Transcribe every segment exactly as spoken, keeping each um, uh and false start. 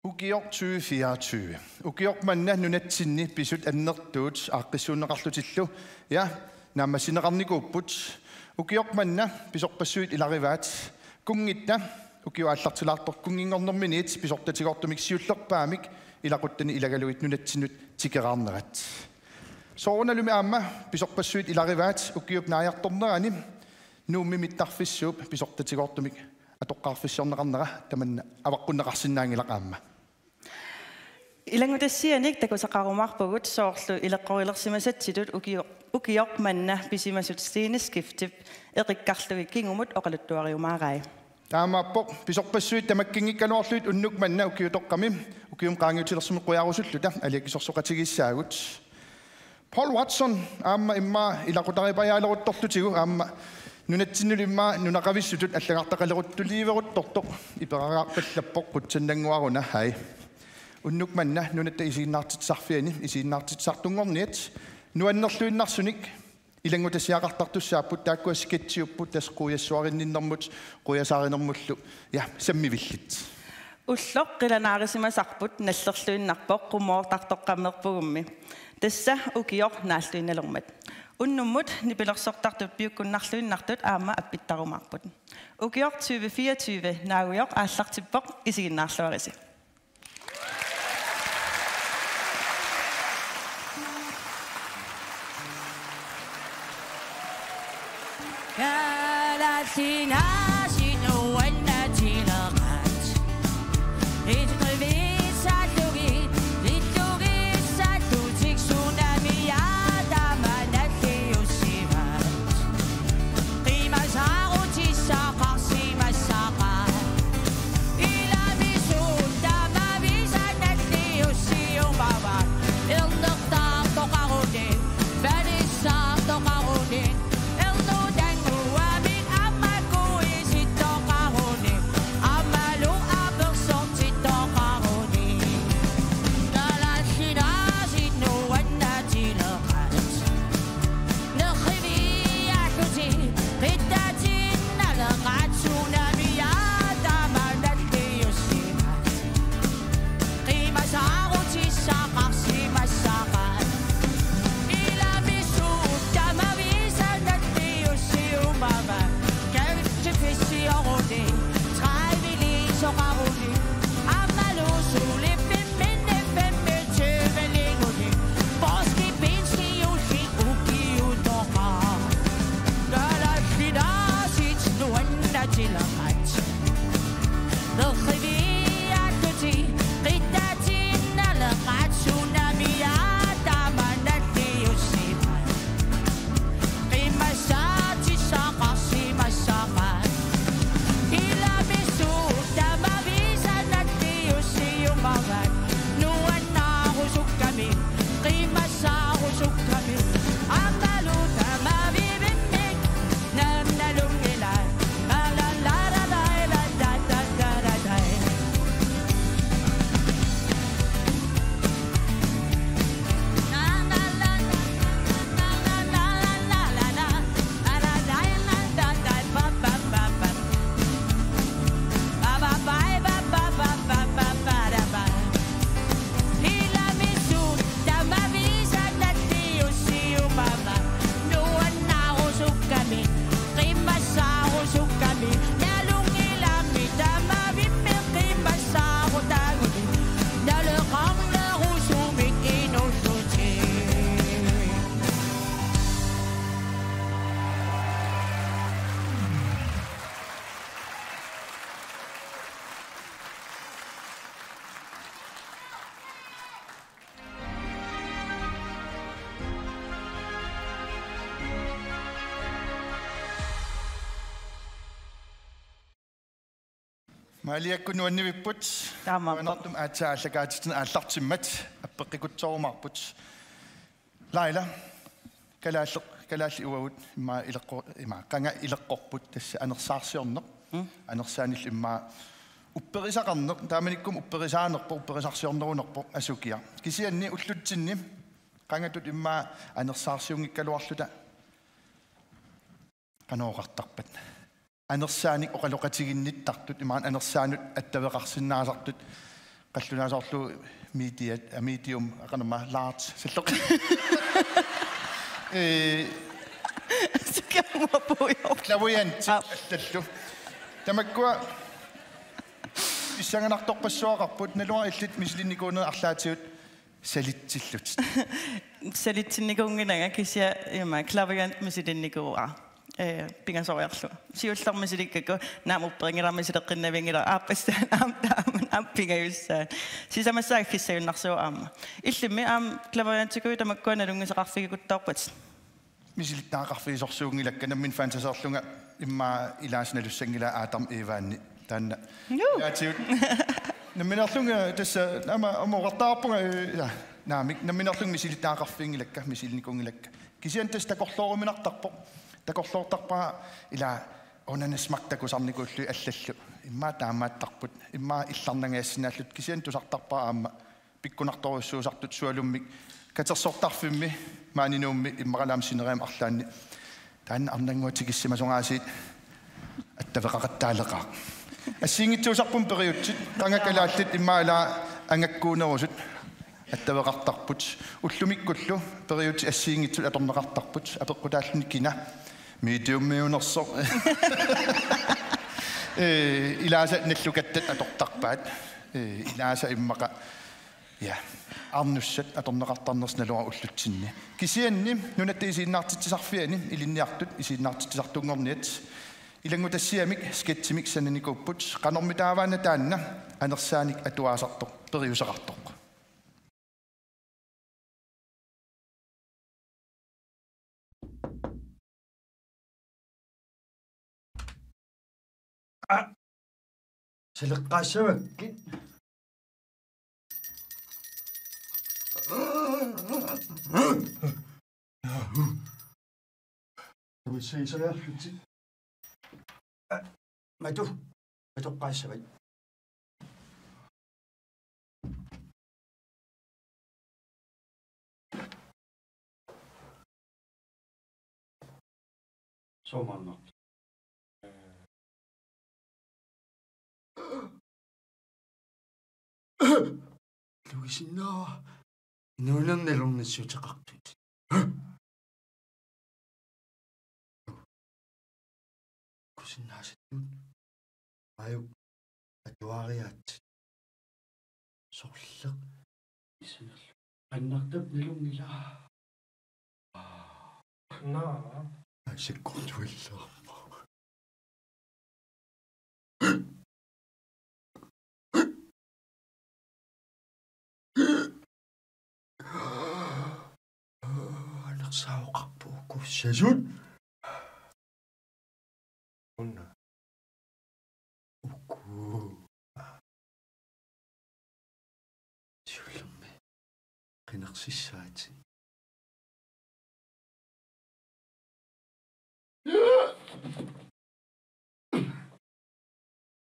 Ukioq tyve fireogtyve. Ukioq manna nunatsinni pisut annertuut aaqqissuunneqarlutillu, ja, naammassineqarnikuupput. Ukioq manna pisorpassuit ilarivaat kunngitta, ukioq aallartilaartoq kunnginngornerminiit pisortatigoortumik siullerpaamik ilaquttani ilagalugit nunatsinnut tikeraarnerat. Soorunalumi aamma pisorpassuit ilarivaat ukiup naajartornerani Nuummi mittarfissuup pisortatigoortumik atoqqaarfissiorneqarnera tamanna avaqqunneqarsinnaanngilaq aamma. Ilanngutassianik takusaqarumaarpugut soorlu ileqqorilersimasatsitut ukio-, ukioq manna pisimasut sceneskiftit eqikkarlugit kingumut oqaluttuariumaarai. Taamaappoq pisorpassuit tamakkinngikkaluarlugit unnuk manna ukiutoqqami ukiumi qaangiutilersornermi qujarusulluta aliakkisorsoqatigiissaagut. Paul Watson aamma immaqa ilaqutariipajaaleruttorlutigu aamma nunatsinnullu immaqa nunaqavissutut allagartaqaleruttuliiveruttortoq iperariarpallappoq qutsannannguaruna, hai. Unnuk manna Nunatta Isiginnaartitsisarfiani isiginnaartitsisartunngorniat nuannerluinnarsunik ilanngutassiaqartartussaapput, taakkua sketchiupput, tassa qujassuarinninnermut, qujasaarinermullu, ja, sammivillit. Ulloq qilanaarisimasarput nallerluinnarpoq qumoortartoqqammerpugummi. Tassa ukioq naalluinnalermat. Unnummut nipilersortartut piukkunnarluinnartut aamma appittarumaarput. Ukioq tyve fireogtyve naagujoq aallartippoq, isiginnaarluarisi. Kalaallit aasiit nuannaartilerpat. Illugisaallugit, illugisaallugit tsunamiat tamanna nalliussivat. Qiimassaarutissaqarsimassaqaat. Ilami suut tamaviisa nalliussiumavat. Ernertaartoqaruni, panissaartoqaruni. Ernutannguamik aamma kuisittoqaruni. Aammalu apersortittoqaruni. Kalaallit aasiit nuannaartilerpat. Nerriviarlutik qittaatit naleqaat tsunamiat tamanna nalliussivat. Qiimassaarutissaqarsimassaqaat. Ilami suut tamaviisa nalliussiumavat. Kaffefissioruni, tredive-liisoqaruni. Aammalu suliffimminni femogtyve-liguni. Poorskipinsiulli ukiutoqaaq. Kalaallit aasiit nuannaartilerpat. Nerriviarlutik qittaatit naleqaat tsunamiat tamanna nalliussivat. Qiimassaartissaqarsimassaqaat. Ilami suut tamaviisa nalliussiumavat. Nuannaarusukkami, qiimassaarusukkami. Aammalu tamavivimmik nannalunngilaa. Ilami suut tamaviisa nalliussiumavat. Nuannaarusukkami, qiimassaarusukkami. Nalunngilami tamavimmi qiimassaarutaaguni. Naleqarnerusumik inuussutit. Maaliakkut nuannivipput. Taamaappoq. Nuannertumik aatsaat aallakaatitsineq aallartimmat appeqqikkussoorumaarput. Laila, kalaalleq, kalaallit uagut immaqa ileqqo-, immaqa qanga ileqqorput, tassa anersaarsiorneq. Mm. Anersaanillu immaqa upperisaqarneq, taamanikkut upperisaanerpoq, upperisarsiornerunerpoq asukiaq. Kisianni ullutsinni qangatut immaqa anersaarsiunngikkaluarluta qanoq oqartarpat? Anersaanik oqaloqatiginnittartut, imaluunniit anersaanut attaveqarsinnaasartut, Qallunaat soorlu medium, medium, aqanama large, salloq. Ee, Sikamua puujoq. Klavianti allallu. Tamakkua pissanganartorpassuaqarput, naluara illit misilinnikuunerit arlaatigut salitsillutit. Salitsinnikuunnginnanga kisianni ima klavianti misilinnikuuara. Ee, pingasoriarlunga. Siullermik misilikkakku naamik upperinngilara, misileqqinnavianngilara, aappassaat aamma taama aamma pingajussaat. Sisamassaaq aggissagunnarsuaq aamma. Illimmi aamma klaviantikuit tamakkua nalunngisaqarfigikuttoorpatit. Misilittagaqarfigisorsuunngilakka, nammineq fantaseerlunga immaqa ilaasa nalussanngilaa Adam Evaanni. Taanna. Juu. Ilaatigut. Nammineerlunga tassa aamma amuqartaarpunga, ja, naamik, nammineerlunga misilittagaqarfiginngilakka, misilinnikuunngilakka. Kisianni tassa takorlooruminartarpoq. Takorloortarpara ila unanasmak takusarnikuullugit allallu. Immaqa taamaattarput. Immaqa illarnangajassinnaallutut, kisianni tusartarpara aamma pikkunartorujussuusartut sualummik katersortarfimmi maani Nuummi immaqalu aamma sineriammi arlaanni. Taanna arnannguaq tikissimasoq aasiit attaveqaqattaaleqaaq. Assigiinngitsuusarput periutsit, qanga kalaallit immaqa ila angakkuunerusut attaveqartarput. Ullumikkullu periutsit assigiinngitsut atorneqartarput. Apeqqutaalluni kina. Mediumiunersoq. Ee, ilaasa nallukattat atortarpaat. Ee, ilaasa immaqa, ja, arnussat atorneqartarnersut naluara ullutsinni. Kisianni Nunatta Isiginnaartitsisarfiani ilinniartut isiginnaartitsisartunngorniat ilanngutassiamik sketchimik sananikuupput, qanormitaavaana taanna anersaanik atuaasartoq periuseqartoq. Aa, saleqqaassavakkit. Tamassi iseriarlutit. Aa, matu. Matoqqaassavat. Soormaannaq. Lugisinnaava. Inuunermi nalornissuteqartut. Kusinnaasattut. Ajuk. Atuariaatsit. Sorleq. Issinerlu. Annartap nalunngilaa. Naa. Asikkortuillaarpa. Anersaavoqarpoq ukuussasut. Una. Uku. Siullermik. Qinersissaatit.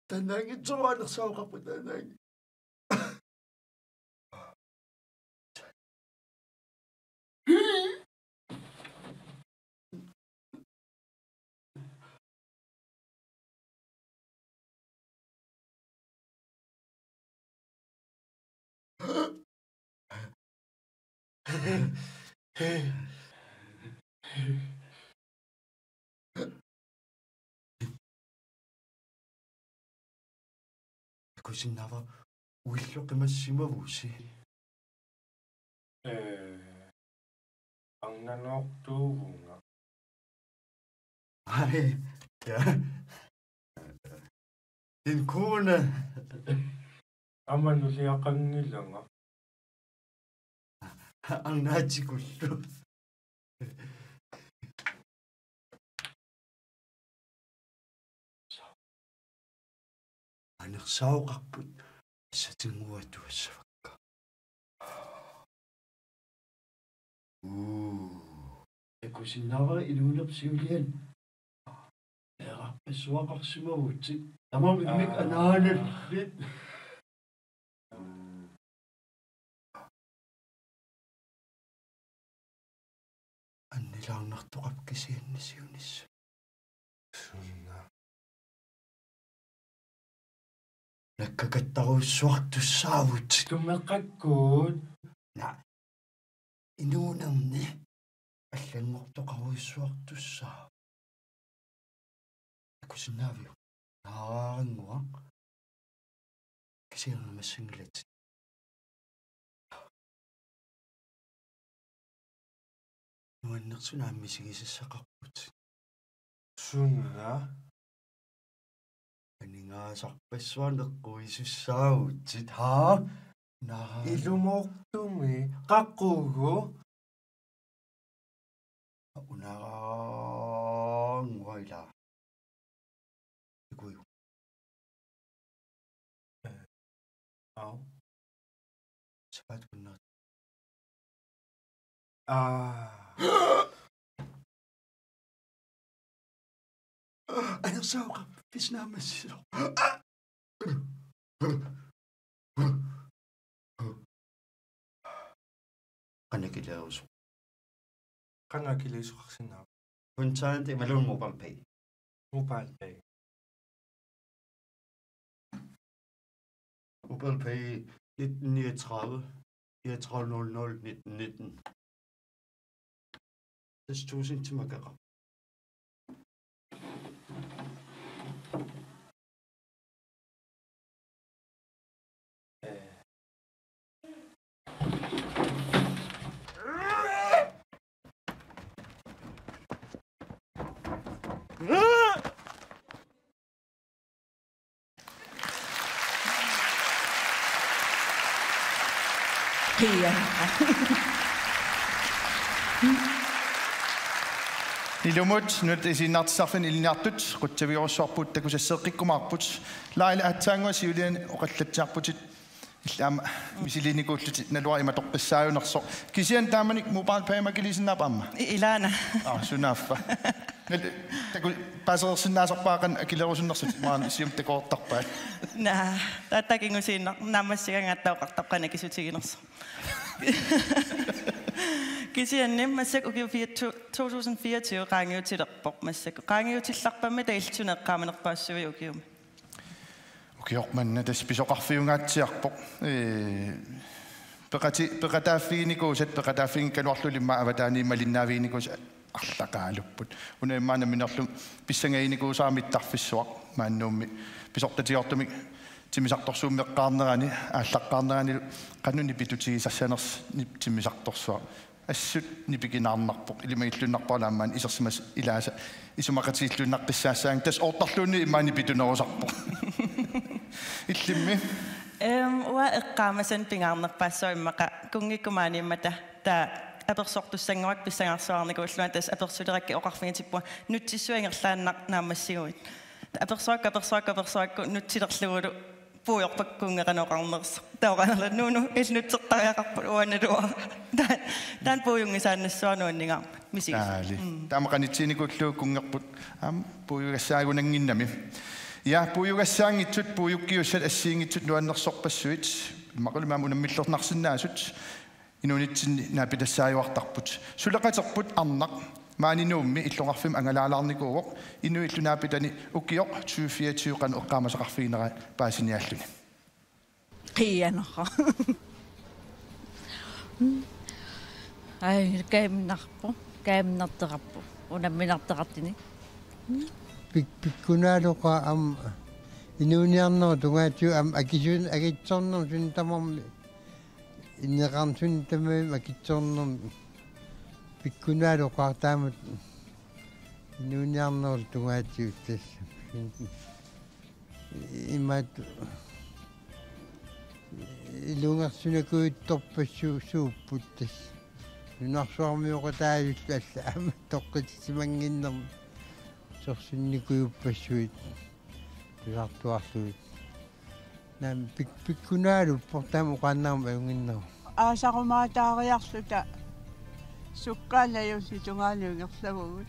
Taannaanngitsoq anersaavoqarpoq taannaanngitsoq. Takusinnaava uilloqimassimavusi? Ee, arnanoortuuvunga. Ai, ja. Din kone. Aamma nuliaqanngilanga. Arnaatikullu. Anersaavoqarput assatinnguatuassavakka. Uu. Takusinnaavara inuuneq siuliani. Eqqarpassuaqarsimagutsi. Tamarmik anaanallit. Annilaarnartoqarpoq kisianni siunissami. Sunna. Nakkakattarujussuartussaavutit. Tumeqqakkut. Naa, inuunerni allanngortoqarujussuartussaavutit. Takusinnaaviuk? Naaraannguaq. Kisianni massangilat. Nuannersut aamma misigisassaqarput. Suna? Aningaasarpassuarnik eqquisussaavutit, haa? Naa. Ilumoortumik, qaqugu? Unaaraannguaq ilaa. Ikuju. Ee, au. Sapaatip akunneri. Aa. Anersaaqqa pisnaamassisoq. Qanoq akiliisoq? Qanoq akiliisoqarsinnaava? Kontant imaluunniit MobilePay. MobilePay. MobilePay nitten niogtredive, fireogtredive nul nul, nitten nitten. Seks tusind til Makaka. Pia. Ilumut nunat isiginnaartitsisarfianni ilinniartut qutsavigerussuarput takusasseeqqikkumaarput. Laila aatsaannguaq siuliani oqallatsiarputit. Illit aamma misiliinikuullutit naluara ima toqqissaajunersoq. Kisianni taamani MobilePay-mik akiliisinnaappat aamma? I-, ilaana. Aa, sunaaffa. Nal-, taku-, paasereersinnaasarpara qanoq akilerusunnersutit maani siumut takoortarpaat. Naa, taava takusinnaavara naammassigaangatta oqartarpara qanoq akisutiginersoq. Kisianni massakkut ukiut fire-, to-, to tusind fireogtyve qaangiutilerpoq massakkut. Qaangiutillarpammi taava illit suna eqqaamanerpaassuit ukiumi? Ukioq manna tassa pisoqarfiungaatsiarpoq. Ee, peqati-, peqataaffiginikuusat, peqataaffiginngikkaluarlugit immaqa avataaniit malinnaaviginikuusat arlaqaalupput. Una immaqa nammineerlunga pissangaginikuusara mittarfissuaq maani Nuummi pisortatigoortumik timmisartorsuummeqqaarnerani, aallaqqaarnerani qanoq nipitutigisassanersoq nip-, timmisartorsuaq. Assut nipikinaarnarpoq, ilimagilluinnarpoq aamma isersimasut ilaasa isumaqatigiilluinnaqqissaassaanngillat, tassa oortarluunniit immaqa nipitunerusarpoq. Illimmi? Ehm, uanga eqqaamasannik pingaarnerpaassuuvoq immaqa kunngikkut maaniimmata taava apersortussanngormat pissangarsuaarnikuullunga tassa apersulerakkit oqarfigitippunga nutsissuit ingerlaannaq naammassiguit. Apersuakka, apersuakka, apersuakka nutsilerlugulu puigorpakka kunngeq qanoq oqarnersoq. Taava oqarnerlunga Nuunu illit nutsertariaqarput uanga naluara. Taava, taanna puiunngisaannassuara nuanningaarmat. Misigisat. Aali. Mm. Taama qanitsiinikuullugu kunngerput aamma puiugassaagunannginnami. Ja, puiugassaanngitsut, puiukkiussat assigiinngitsut nuannersorpassuit. Immaqalu aamma unammillernarsinnaasut. Inuunitsinni naapitassaajuartarput. Suleqaterput arnaq maani Nuummi illoqarfimmi angalaalaarnikuuvoq, inuillu naapitani ukioq tyve fireogtyve qanoq eqqaamasaqarfiginera paasiniaalluni. Qiianerra. Ai, kaamminarpoq, kaamminartoqarpoq, unamminartoqartuni. Pik-, pikkunaaluqaaq aamma inuuniarnerup tungaatigut aamma akisuun-, akitsornermik suut tamarmik. Ineqarneq suut tamarmik akitsornermik pikkunaaluqaaq taamatut inuuniarnerup tungaatigut tassa. Imaattoq ilungersunakujuttorpassuupput tassa. Nunarsuarmioqataalluta alla aamma toqqitsisimannginnermik sorsunnikujupassuit tusartuarlugit. Naamik pik-, pikkunaaluppoq taama oqaannarmat ajunnginneruvoq. Aasarumaataariarluta sukkaannaq Jussi tungaanut ingerlavugut.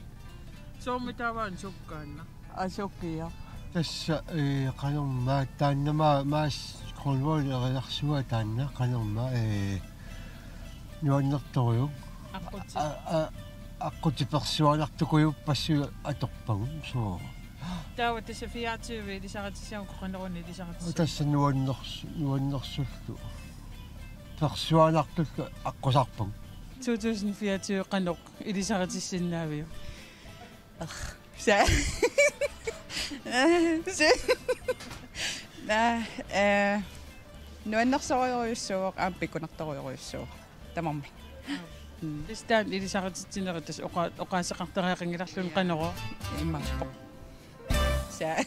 Soormi taava sukkaannaq? Asukiaq. Tassa, ee, qanormaa taanna maa-, Mads Kronborg eriarsuaa taanna qanormaa, ee, nuannertorujuk. Aqquti-, a-, a-, aqqutipersuanartukujuppassui atorpagut, suu. Taava tassa fireogtyve ilisaritissagukkit qanoruna ilisaritissaviuk? Tassa nuanners-, nuannersullu. Persuaanartullu aqqusarpunga. To tusind fireogtyve qanoq ilisaritissinnaaviuk? Sa-, sa-, na, eh, nuannersorujorujussuuvoq, aamma pikkunartorujorujussuuvoq. Tamarmik. Mm. Tassa taanna ilisarititsinerit tassa oqa-, oqaaseqartariaqanngilarluunniit qanoq. Imaappoq. Sa-,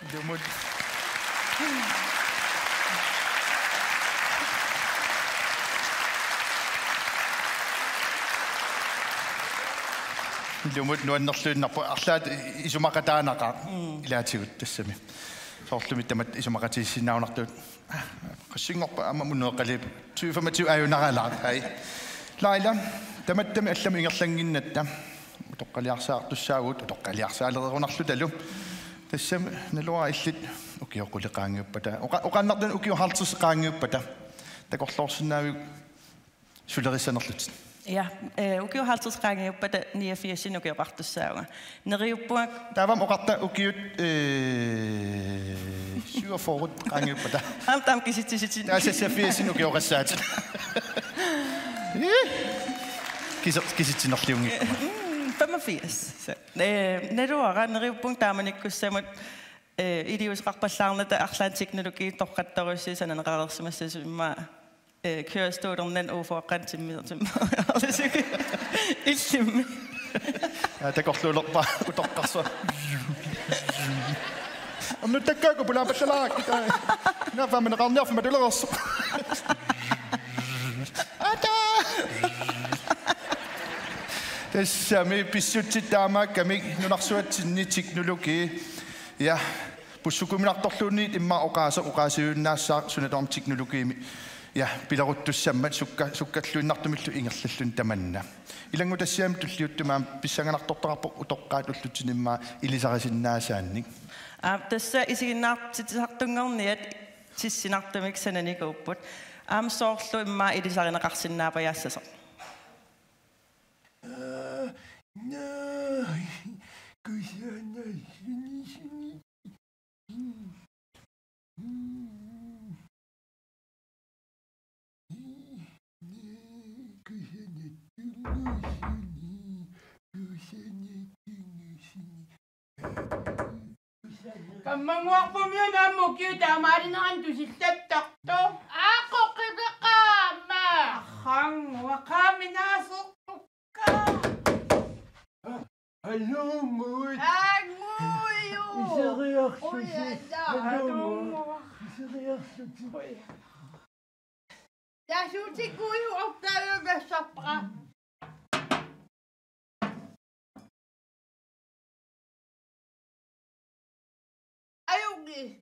Ilumut. Ilumut nuannerluinnarpoq, arlaat isumaqataanaqaaq. Mm. Ilaatigut tassami. Soorlumi tamatta isumaqatigiissinnaajunartugut. Qassinngorpat aamma muneeqqaliip tyve femogtyve ajunaralaaq, hej. Laila, tamattami allamut ingerlannginnatta utoqqaliarsaartussaavugut, utoqqaliarsaalererunarlutalu. Tassami naluara illit ukiut qulit qaangiuppata. Oqa-, oqaannartumik ukiut halvtreds qaangiuppata. Takorloorsinnaaviuk sulerissanerlutit? Ja, eh, ukiut halvtreds qaangiuppata niogfirsini ukioqartussaavunga. Neriuppunga. Taava oqarta ukiut, eh, syvogfyrre qaangiuppata. Aamma taama kisitsisitsinnit. Taava seksogfirsini ukioqassaatit. Ih. Kisi-, kisitsinerliunngikkumaarput. Mm, femogfirs. Så, eh, naluara neriuppunga taamanikkussamut, eh, iliuuseqarpallaarnata arlaannik teknologi toqqartorujussuuvoq sananeqareersimassasimammat. Eh, kørestolernen ufoqqan timmi, timmi. Illimmi. Ja, takorluulerpara utoqqarsuaq. Ernuttakkaakku pulaapallalaarakkit. Naa, faamineqarniarfik matulereersoq. Ata! Tassami pissutsit taamaakkamik nunarsuatsinni teknologi. Ja, pussukkuminartorluunniit immaqa oqaaseq oqaasiujunnaassaaq suna tamarmi teknologiimi. Ja, pileruttussammat sukka-, sukkalluinnartumillu ingerlalluni tamanna. Ilanngutassiami tulliuttumi aamma pissanganartortaqarpoq utoqqaat ullutsinni immaqa ilisarisinnaasaannik. Aap, tassa isiginnaartitsisartunngorniat tissinartumik sananikuupput. Aamma soorlu immaqa ilisarineqarsinnaapajassasoq. Kammannguarpummi una aamma ukiut taamaalinerani tusillattartoq. Aaqqoqqipeqaama. Arrannguaq qaaminaasoq. Alunnguit. Alunnguit. Iseriarlutit. Ui, ata. Alunnguit. Iseriarlutit. Ui. Tasuutikuuju optaajunnassarpara. Ajunngilaq.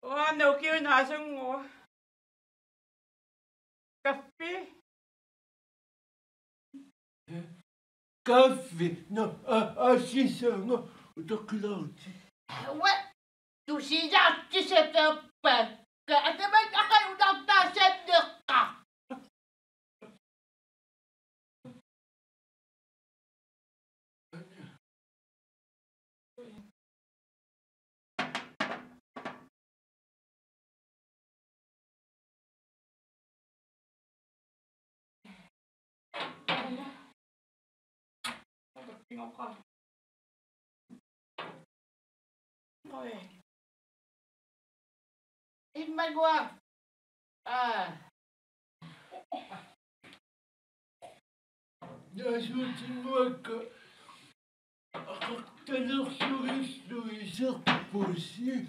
Uanga ukiunaasunnguaq. Kaffi. Kaffi. Nå, a-, assisanga utaqqilaarti. Uanga tusilaartisappa. Ka ataman aqajunaartaassanneqqa. Immagua. Aa. Naasuutinnguakka aqaqtalerlugillu iserpusi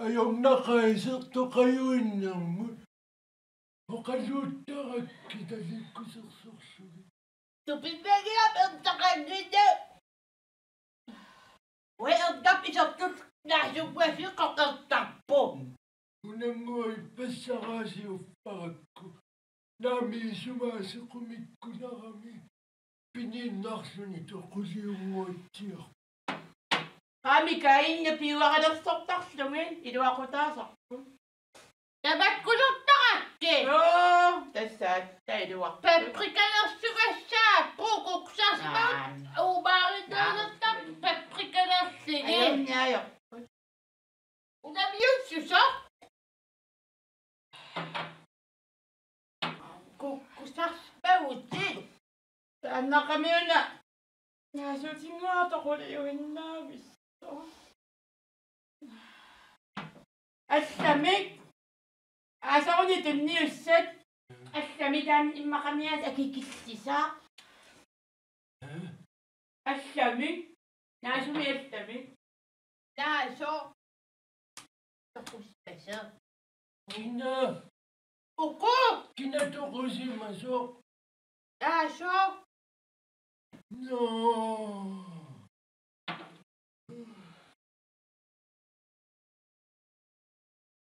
ajornaqaaq isertoqajuinnermut. Oqaluuttarakkit talikkusersorlugit. Tupinnagiap ertaqanngitsoq. Uertap isertut naasuuguaffik qoqertarpoq. Unannguaq ippassaraasiupparakku. Naamik isumaat sequmikkunarami. Pininnarluni toquliunnguatsiarpoq. Qaami kainna piuaralersortarlugit iluaqutaasarput. Tamakkusortarakkit. Joo, tassa. Paprikalersugassaapput kuksarsimavut. Aa. Uumaarinnernertarput paprikalersigit. Ajunniajoq. Unamiussusoq. Kukkusarsimavutit. Taannaqamiuna. Naasuutinnguaq toquliuinnaavissoq. Allamik. Aasaruni tunniussat. Allamik taanna immaqamiaat akikillisaaq. Allamik. Naasumi allamik. Naasoq. Toqussaasoq. Kina. Uku. Kina toqusimasoq. Naasoq. No.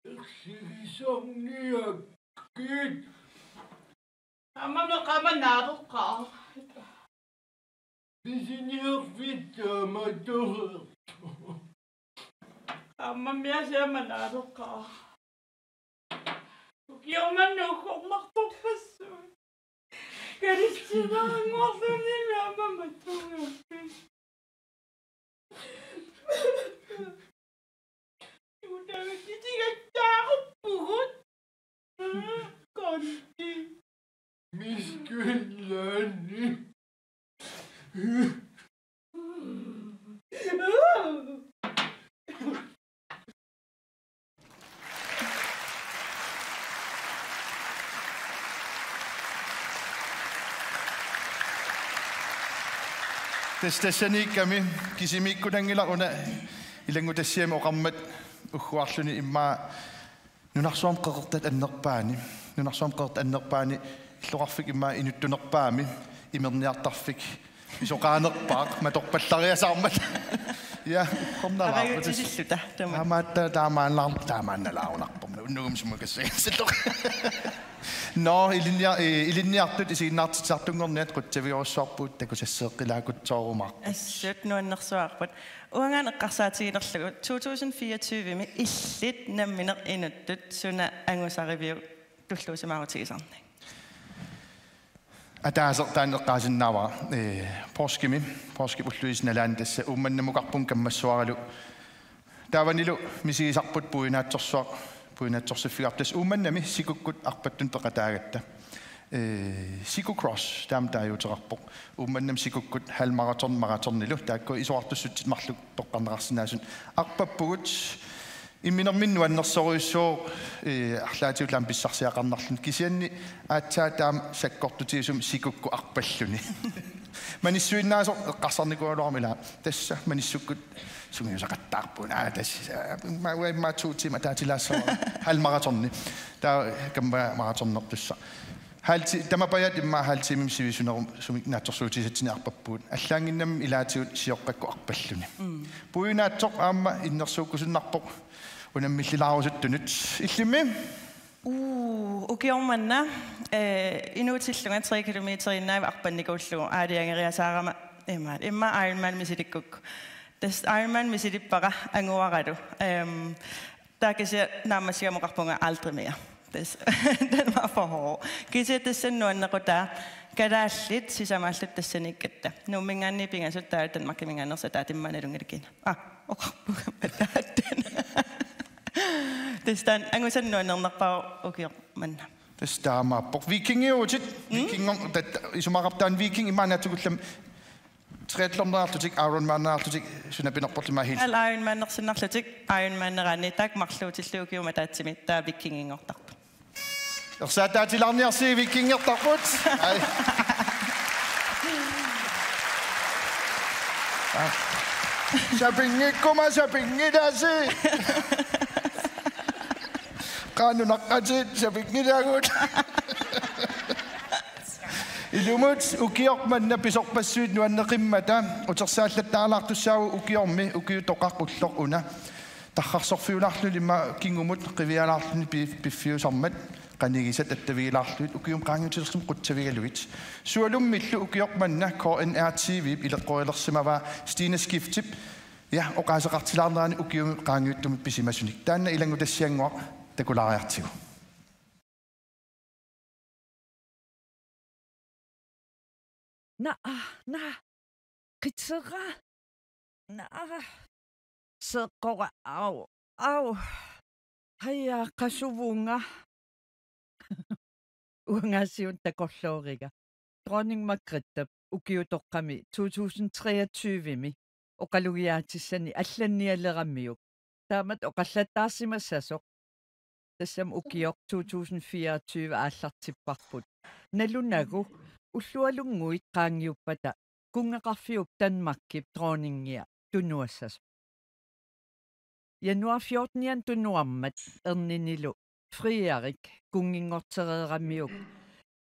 Ersigisarniakkit. Aamma meeqqat aamma naaleqqaaq. Pisiniarfik taamaattoq. Aamma meeqqat aamma naaleqqaaq. Ukioq manna uggornartorpassuit. Kalaallit sinnera anguarluunniit aamma mattunnguakkit. Juudaakitigattaaruppugut. Kondi. Miskullaani. Tassa tassaniikkami kisimiikkunanngilaq una ilanngutassiami oqarmat ugguarluni immaqa nunarsuarmi qeqertat annerpaani. Nunarsuarmi qeqertat annerpaani illoqarfik immaqa inuttunerpaami imerniartarfik pisoqaanerpaaq matorpallariasaarmat. Ja, qornalaarput. Arajutsisilluta, tama. Taamaatta taamaannaar-, taamaannalaarunarpormi. Unnugumik sumukassagissallugu. Nå, ilinnia-, eh, ilinniartut isiginnaartitsisartunngorniat qutsavigerussuarpugut takusasseeqqilaakkutsoorumaarput. Assut nuannersuarput. Uangaana eqqarsaatigilerlugu to tusind fireogtyve-mi illit nammineq inuttut suna angusariviuk tulluusimaarutigisarnik? Ataaseq taanna eqqaasinnaavara, eh, poorskimi, poorskip ulluisa nalaani tassa Uummannamukarpunga kammassuaralu. Taavanilu misigisarput puiunaatsorsuaq, puiunaatsorsiffigaarput tassa Uummannami sikukkut arpattunik peqataagatta. Eh, Siku Cross, taama taaguuteqarpoq. Uummannami sikukkut halvmaraton maratonilu, taakku isorartussutsit marluk toqqarneqarsinnaasut arpappugut. Imminerminni nuannersorujussuuvoq, eh, arlaatigut taama pissarsiaqarnarluni kisianni aatsaat taama sakkortutigisumik sikukkut arpalluni. Manissuinnaasoq eqqarsarnikuugaluarama ilaa. Tassa manissukkut sungiusaqattaarpugut. Aa, tassa, ma-, uanga immaqa to timer ataatilaassavara. Halv maratoni. Taava kamma maratonertussaq. Halv ti-, tamapajaat immaqa halv timemik sivisunerusumik naatsorsuutigisatsinnit arpappugut. Allaannginnami ilaatigut sioqqakkut arpalluni. Mm. Puiunaatsoq aamma innersuukkusunnarpoq unammillilaarusuttunut. Illimmi? Uu, ukioq manna, eh, inuutillunga tre kilometeriinnaavik arpannikuullugu aalajangeriasaarama imaat. Immaqa Ironman misilikkukku. Tassa Ironman misilippara anguaralu. Ehm, taava kisianni naammassigamukarpunga aldrig mere. Tassa, den var for hård. Kisianni tassani nuannequtaa kalaallit sisamaallutik tassaniikkatta. Nuumminngaanniit pingasut taavalu Danmarkiminngaanneersut ataatigut nalunngilakka. Ah, oqarpunga mataattan. Tassa taanna angusat nuannernerpaavoq ukioq manna. Tassa taamaappoq. Vikingiutit. Mm? Vikingor-, tat-, isumaqarpoq taanna viking imaannaatsukullam triathlonerarlutik, Ironmanerarlutik, suna pinerporlu immaqa helt. Al Ironmanersinnarlutik, Ironmaneraanni taakku marluutillugu ukiumut ataatsimi taava vikinginngortarput. Ersaataatilaarniarsigit vikingertarput. Ai. Ah. Sapinngikkuma sapinngilaasi. Qaa nunaqqatit sapinngilagut. Ilumut ukioq manna pisorpassuit nuanneqimmata utersaallattaalaartussaavugut ukiormi ukiutoqaq ulloq una. Tarrarsorfiulaarluni immaqa kingumut qivialaarluni pi-, piffiusarmat qanigisat attavigilaarlugit ukiumut qaangiutilersimut qutsavigalugit. Sualummillu ukioq manna K N R T V-p ileqqorilersimavaa Stine Skiftip, ja, oqaaseqartilaarnerani ukiumut qaangiuttumut pisimasunik. Taanna ilanngutassiannguaq takulaariartigu. Na, na, qitera. Na, seeqqora, au, au. Haja, qasuvunga. Uangaasiit takorlooriga. Dronning Margrethe ukiutoqqami to tusind treogtyve-mi oqalugiaatissani allannialeramiuk. Taamatut oqallattaarsimassasoq. Tassami ukioq to tusind fireogtyve aallartipparput. Nalunagu ullualunnguit qaangiuppata kunngeqarfiup Danmarkip dronningia tunuassasoq. Januar fjortenianni tunuarmat erninilu Frederik kunnginngortereeramiuk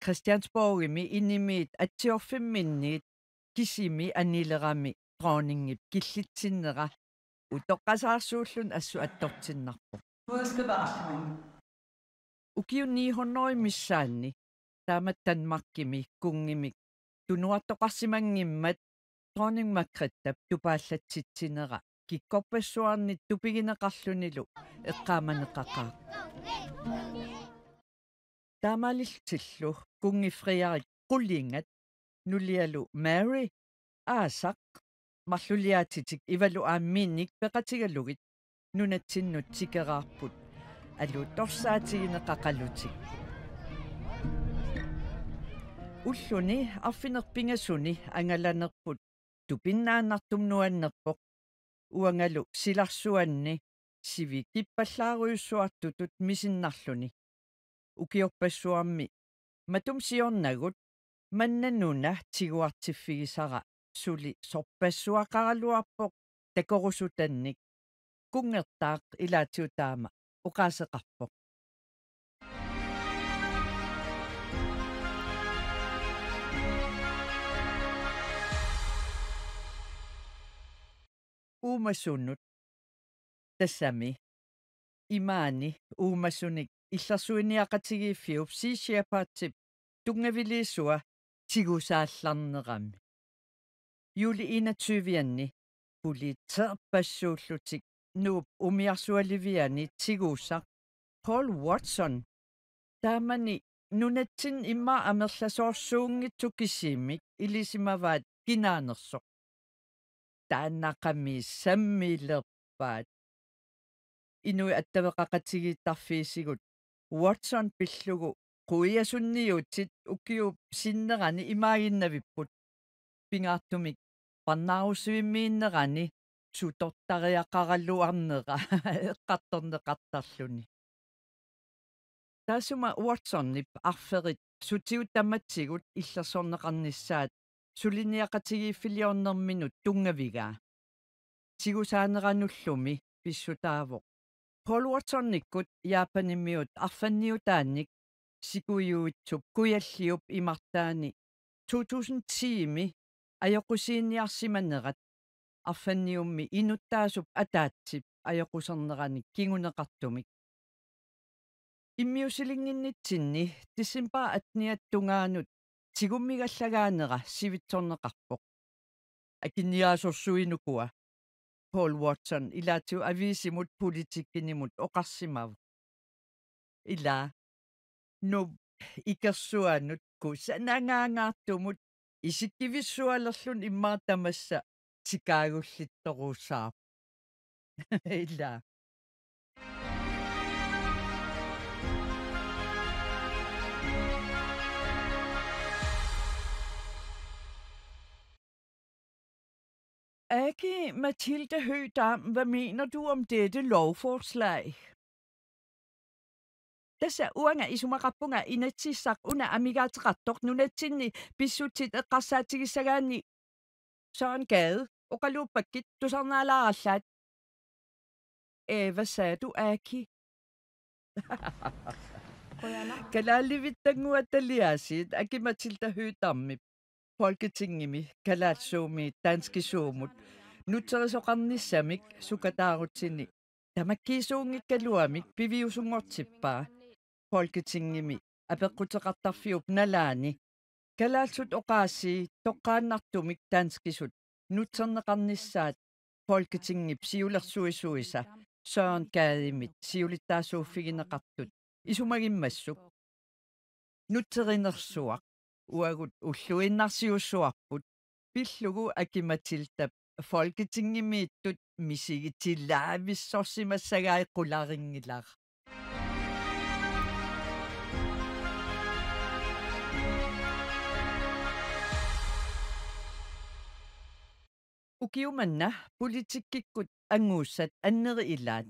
Christiansborgimi inimiit atsiorfimminniit kisimi anilerami dronningip killitsinnera utoqqasaarsuulluni assut attortinnarpoq. Ukiut ni hundrede missaanni taamatut Danmarkimi kunngimik tunuartoqarsimanngimmat dronning Margrethep tupaallatsitsinera kikkorpassuarni tupigineqarlunilu eqqaamaneqaqaaq. Taamaalillutillu kunngi Frederik qulingat nulialu Mary aasaq marluliaatitik Ivalu aamma Minik peqatigalugit nunatsinnut tikeraarput alutorsaatigineqaqalutik. Ulluni arfineq-pingasuni angalanerput tupinnaannartumik nuannerpoq, uangalu silarsuanni sivikippallaarujussuartutut misinnarluni. Ukiorpassuarmi matuma siornagut manna nuna tiguartiffigisara suli sorpassuaqaraluarpoq takorusutannik. Kunngertaaq ilaatigut taama oqaaseqarpoq. Uumasunut. Tassami imaani uumasunik illersuiniaqatigiiffiup Sea Shepherdip tunngaviliisua tigusaallarnerami. Juuli enogtyve-anni politerpassuullutik Nuup umiarsualiviani tigusaq Paul Watson taamani nunatsinni immaqa amerlasoorsuunngitsoq kisimmik ilisimavaat kinaanersoq. Taannaqami sammilerpaat. Inuit attaveqaqatigiittarfiisigut Watson pillugu quiasunniutit ukiup sinnerani imaaginnavipput. Pingaartumik parnaarussivimmiinnerani sutortariaqaraluarnera eqqartorneqartarluni. Taassuma Watsonip arferit sutigut tamatigut illersorneqarnissaat suliniaqatigiiffiliornerminut tunngavigaa. Tigusaaneranullu pissutaavoq Paul Watsonikkut Japanimiut arfanniutaannik Sikuijuitsup Kujalliup imartaani to tusind ti-mi ajoqusiiniarsimanerat arfanniummi inuttaasup ataatsip ajoqusernerani kinguneqartumik. Immiussilinnginnitsinni decembarip atteniata tungaanut tigummigallagaanera sivitsorneqarpoq. Akiniaasorsuinukua Paul Watson ilaatigut aviisimut Politikkinimut oqarsimavoq. Ila Nuup ikersuanut kusanangaangaartumut isikkivissualerluni immaqa tamassa tikaagullittorusaarpoq. Ila. Aki-Matilda Høegh-Dam, hvad mener du om dette lovforslag? Tassa uanga isumaqarpunga inatsisissaq una amigaateqartoq nunatsinni pissutsit eqqarsaatigissagaanni. Søren Gade, oqaluuppakkit tusarnaalaarallaat. Øh, hvad sagde du, Aki? Qujanaq. Kalaalivittanngua taliaasiit Aki-Matilda Høegh-Dammip Folketingimi kalaallisuumit danskisuumut nutserisoqarnissamik sukataarutini tamakkiisuunngikkaluamik piviusunngortippaa. Folketingimi apeqquteqartarfiup nalaani kalaallisut oqaasii toqqaannartumik danskisut nutserneqarnissaat Folketingip siulersuisuisa Søren Gademit siulittaasuuffigineqartut isumagimmassuk. Nutserinersuaq. uagut ulluinnarsiussuarput, pillugu Aki-Matildap Folketingimiittut misigitilavissorsimassagai qularinngilara. Ukioq manna politikkikkut anguussat anneri ilaat.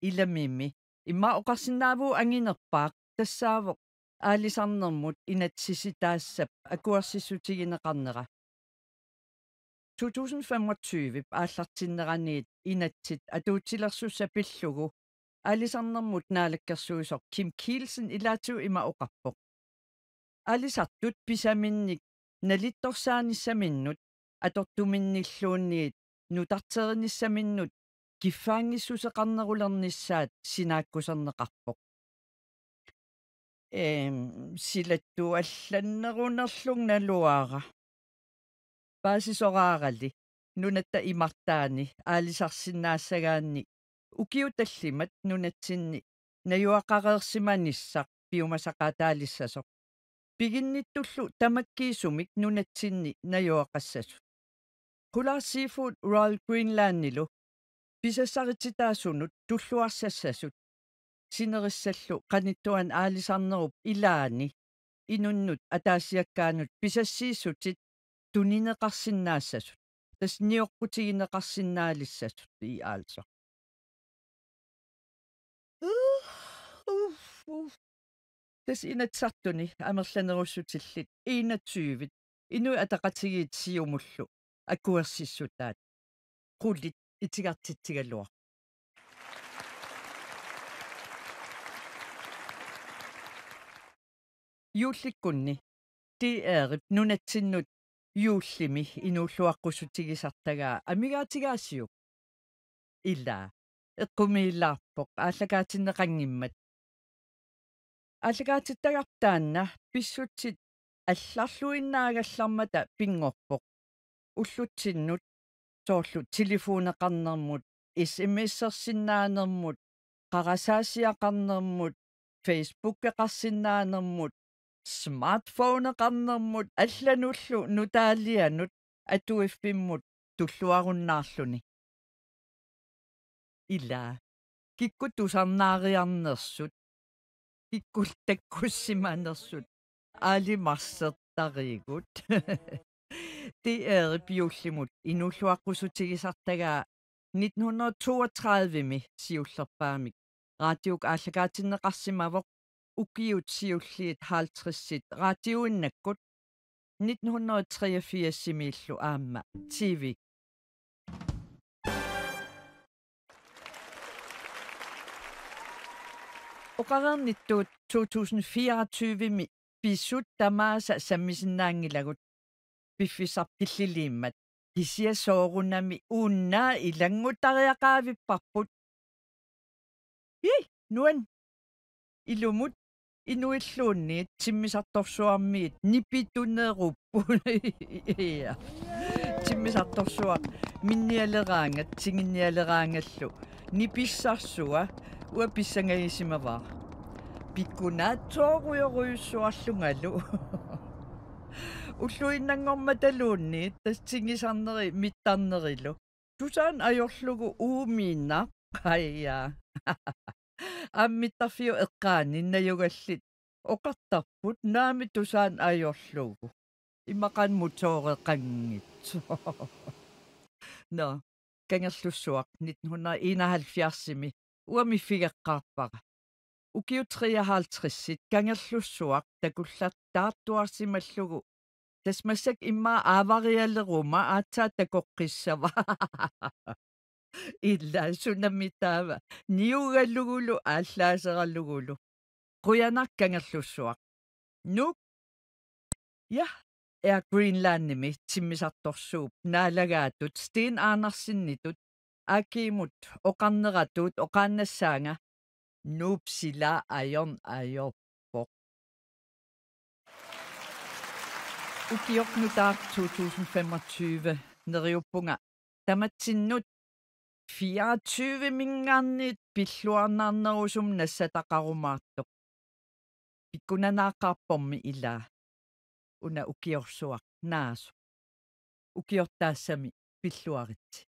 Ilamimi immaqa oqarsinnaavugut anginerpaaq, tassaavoq aalisarnermut inatsisitaassap akuersissutigineqarnera. To tusind femogtyve aallartinneraniit inatsit atuutilersussat pillugu aalisarnermut naalakkersuisoq Kim Kielsen ilaatigut ima oqarpoq: Aalisartut pisaminnik nalittorsaanissaminnut atortuminnilluunniit nutarterinissaminnut kiffaanngissuseqarnerulernissaat sinaakkuserneqarpoq. Eem, silattuut allannerunerlugit naluara. Paasisoraarali nunatta imartaani aalisarsinnaassagaanni ukiut tallimat nunatsinni najugaqareersimanissaq piumasaqaataalissasoq. Piginnittullu tamakkiisumik nunatsinni najugaqassasut. Qular Seafood Royal Greenlandilu pisassarititaasunut tulluarsassasut sinerissallu qanittuani aalisarnerup ilaani inunnut ataasiakkaanut pisassiissutit tunineqarsinnaassasut, tassa nioqqutigineqarsinnaalissasut, i, altså. Uff, uff. Tassa Inatsisartuni amerlanerussutillit enogtyve Inuit Ataqatigiit Siumullu akuersissutaat. Qulit itigartitsigaluaq. Juullikkunni D R-ip nunatsinnut juullimi inuulluaqqussutigisartagaa amigaatigaasiuk? Ila, eqqumiilaarpoq aallakaatinneqanngimmat. Aallakaatittagarput taanna pissutsit allarluinnaagallarmata pinngorpoq. Ullutsinnut soorlu telefoneqarnermut, S M S-ersinnaanermut, qarasaasiaqarnermut, Facebookeqarsinnaanermut, smartphoneqarnermut, allanullu nutaalianut atuiffimmut tulluarunnaarluni. Ila, kikkut tusarnaariarnersut, kikkut takkussimanersut aalimarsertarigut. D R-ip juullimut inuulluaqqussutigisartagaa nitten hundrede toogtredive-mi siullerpaamik raatiuk aallakaatinneqarsimavoq, ukiut siulliit halvtredsit raatiuinnakkut, nitten hundrede treogfirs-imiillu aamma T V. Oqareernittut to tusind fireogtyve-mi pisut tamaasa sammisinnaanngilagut, piffissarput killiliimmat. Kisianni soorunami una ilannguttariaqaavipparput. Ii, nuann'. Ilumut inuilluunniit timmisartorsuarmiit nipitunerupput. Ja. Timmisartorsuaq minnialeraangat, tinginnialeraangallu nipissarsua uanga pissangagisimavara. Pikkunaatsoorujorujussarlungalu. Ulluinnanngormataluunniit tassa tingisarneri mittarnerilu. Tusaanut ajorlugu uumiinnaq, qajaa. Aamma mittarfiup eqqaani najugallit oqartarput naamik tusaanut ajorlugu. Immaqa motoreqanngitsoq. Nå, Kangerlussuaq nitten hundrede enoghalvfjerds-imi uanga miffigeqqaarpara. Ukiut treoghalvtredsit Kangerlussuaq takullattaartuarsimallugu. Tassa massakkut immaqa aavarialeruma aatsaat takoqqissavara. Ila, sunami taava. Niugalugulu aallaaseralugulu. Qujanaq Kangerlussuaq. Nuuk. Ja, Air Greenlandimi timmisartorsuup naalagaatut Steen Andersenitut, A G-mut oqarneratut oqaannassaanga: Nuup, sila ajorn-, ajorpoq. Ukioq nutaaq to tusind femogtyve neriuppunga tamatsinnut fireogtyve-minngaanniit pilluarnarnerusumik nassataqarumaartoq. Pikkunanaaqqaarpormi ilaa. una ukiorsuaq naasoq. Ukiortaassami pilluaritsi.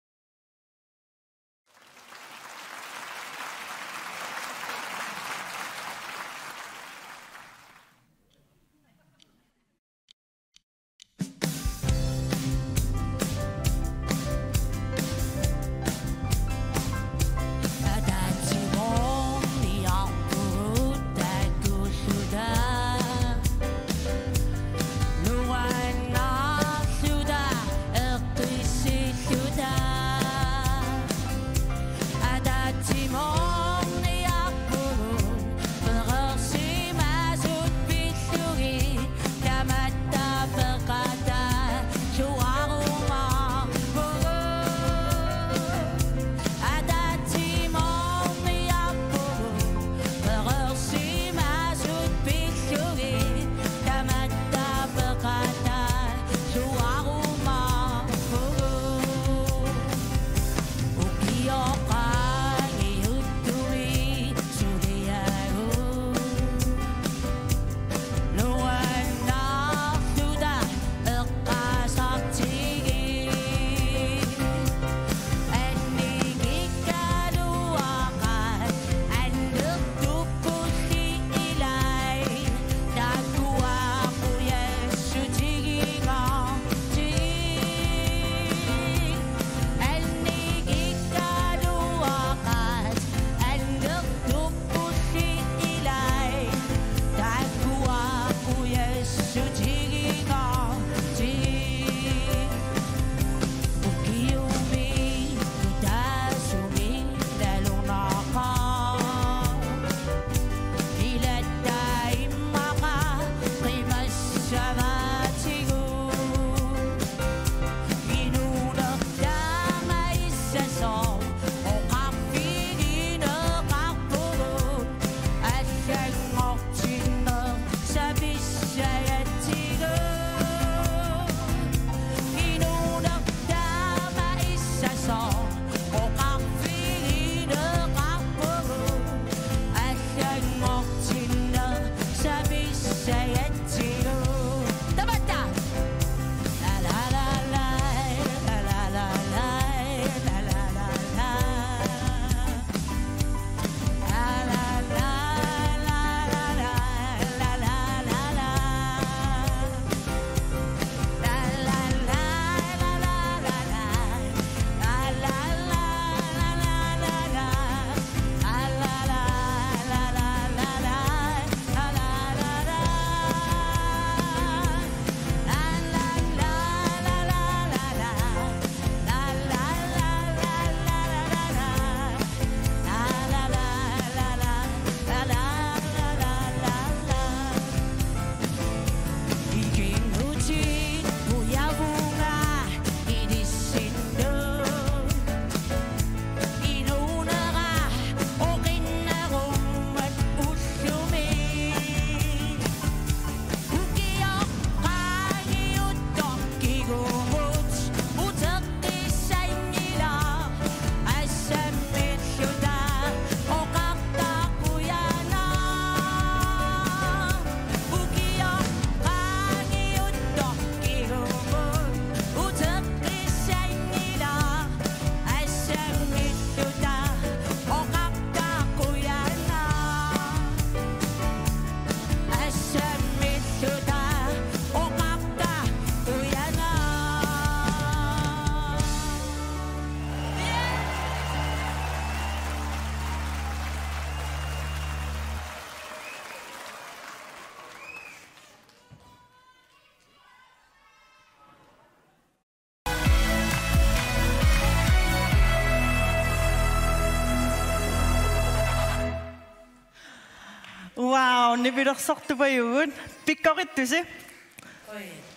Wow, nipilersortupajugut. Pikkorittusi.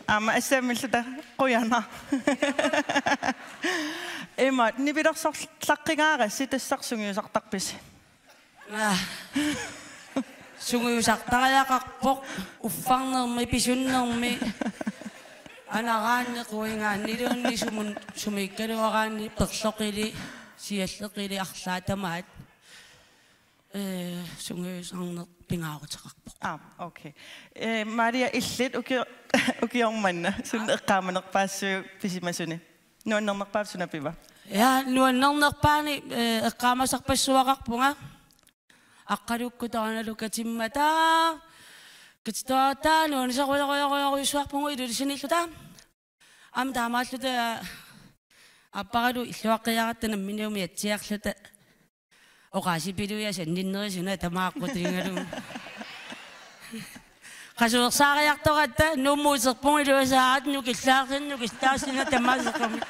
Aamma assammilluta qujanaq. Ima, nipilersorlaqqigaarassi, tassami sungiusartarpisi? Aa. Sungiusartariaqarpoq uffarnermi pisunnermi anaraanni quigaanniluunniit sumun sumiikkaluaraanni perloqili sialleqili arlaat tamaat. Ee, sungiusarner-, pingaaruteqarpoq. Aa, okay. Eh, Maria, illit uki-, ukioq manna suna eqqaamanerpaassuit pisimasuni? Nuannernerpaavit suna piva? Ja, nuannernerpaani, eh, eqqaamasarpassuaqarpunga. Aqqalukkut taanalu katimmata. Katitoortaa nuannisarujorujorujorujussarpugut Ilulissaniilluta. Aamma taamaalluta aapparalu illuaqqiaratta nammineq umiatsiarluta. Oqaasipilui asanninnerisuna tamaaqqutigalugu. Qasuersaariartoratta Nuummut uterpugut iluasaat nukillaarluni nukillaarluni tamaseqami.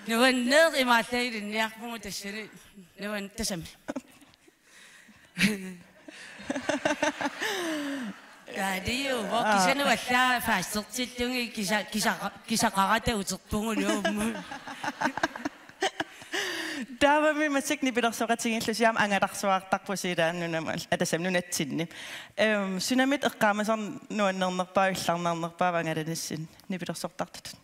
Nuanneq imaallaat ilinniarpugut tassani. Nuan-, tassami. Taaliu, aa, kisanut allaat faastertillugit kisa-, kisa-, kisaqarata uterpugut Nuummut. Taavami massakkut nipilersoqatigiillusi aamma angalarsuartarpusi ilaa nunami al-, atassami nunatsinni. Ehm, sunamita eqqaamasarnera nuannernerpaava, illarnarnerpaava angalanissinni nipilersortartutut?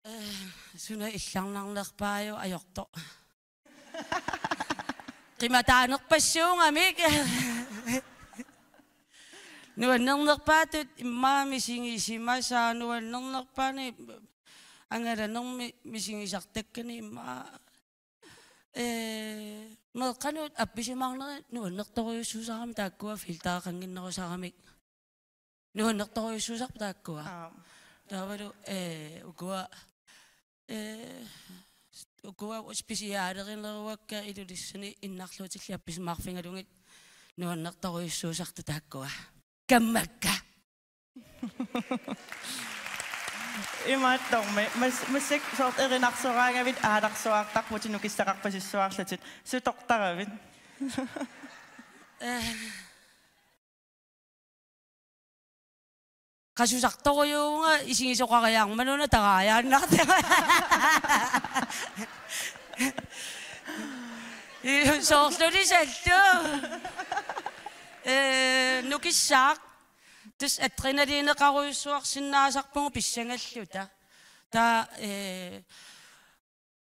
Eh, suna illarnarnerpaajuk ajortoq. Qimataanerpassuugamik. Nuannernerpaatut immaqa misigisimasaat nuannernerpaani angalanermi misigisartakkani immaqa. Eh, meeqqanut appisimaarnerit nuannertorujussuusarami taakkua filtereqannginnerusaramik. Nuannertorujussuusarput taakkua. Aap. Taavalu, eh, ukua, eh, ukua specialerineruakka Ilulissani innarluutillit appisimaarfigalugit nuannertorujussuusartut taakkua. Kammakka. Imaattormi. Mas-, massakkut soorlu erinarsoraangavit aalarsuartarputit nukissaqarpasissuarlutit. Sutortaravit? Eh. Qasusartorujuuvunga isigisoqariarmat una taraajaannartara. Soorluli sallu. Eh, nukissaaq. Tassa adrenalineqarujussuarsinnaasarpugut pissangalluta. Taava, eh,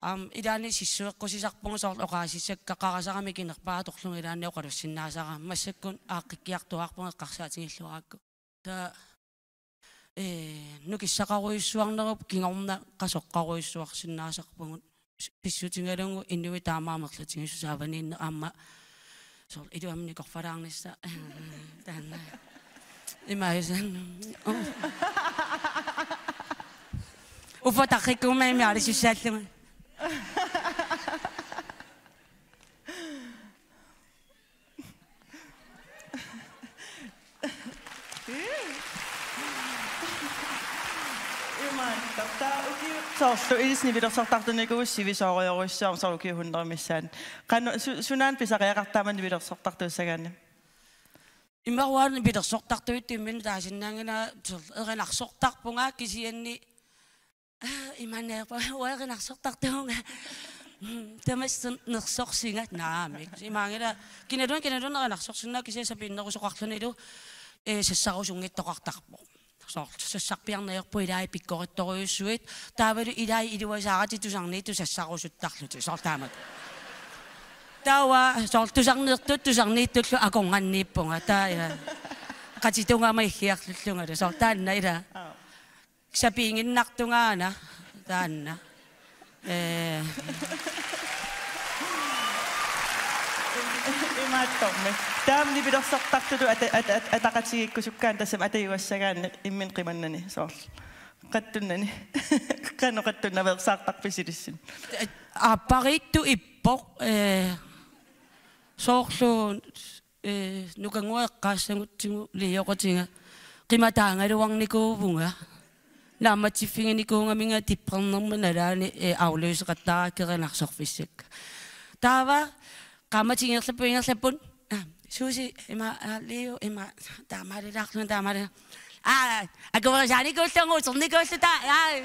aamma ilaanni sissueqqusisarpugut soorlu oqaasissakka qarasaramik inerpaaq atorlugu ilaanni oqalussinnaasarami. Massakkut aaqqikkiartuaarpugut eqqarsaatigilluarakku. Taava, eh, nukissaqarujussuarnerup kingorna qasoqqarujussuarsinnaasarpugut. Pissutigalugu inuit taama amerlatigisut saavaniinneq aamma soorlu iluamik nikorfalaarnissaq taanna. Imaasan. Uffa tarrikkuummat imaalisussaallugu. Imaattoq. Taava ukiut soorlu ilissi nipilersortartunikuuvutit sivisoorujorujussuarmik soorlu ukiut hundrede missaanni. Qanoq su-, sunaana pisariaqarpa taama nipilersortartussagaanni? Immaqa uanga nipilersortartuuttut imminut taasinnaanngilara soorlu erinarsortarpunga kisianni Aa, imaanneerpa uanga erinarsortartuuvunga. Tamassi nersorsinga naamik. Imaanngilaq kinaluunniit kinaluunniit erinarsorsinnaavoq kisianni sapiinnerusoqarlunilu, eh, sassarusunngitsoqartarpoq. Soorlu sassarpiarneq ajorpoq ilai pikkorittorujussuit. Taavalu ilai iluasaaratik tusarniittut sassarusuttarlutik. Soorlu taamak. Taava soorlu tusarniittut tusarniittullu akornanniippunga. Taava ila. Qatitugama illiarlullungalu. Soorlu taanna ila. Sapiiginnartungaana taanna. Eh. Imaattormi. Taama nipilersortartutut ata-, ata-, ata-, ataqatigiikkusukkaanni tassami atajuassagaanni imminut qimannani soorlu. Qattunnani. Qanoq qattunnaveersaartarpisi ilissinnut? Aappariittoq ippoq, eh, soorlu Eh, nukannguaq eqqaassagutsigu Lioqatiga qimataagaluarnikuuvunga. Naammatsiffiginikuugaminga tippernerma nalaani, eh, afløseqattaarakkit erinarsorfissakka. Taava qaammatit ingerlapput ingerlapput. Ah, Suusi ima, ah, Lio ima taamaalilaarlunga taamaali. Ah, akuerisaanikuullugu uternikuulluta. Ah.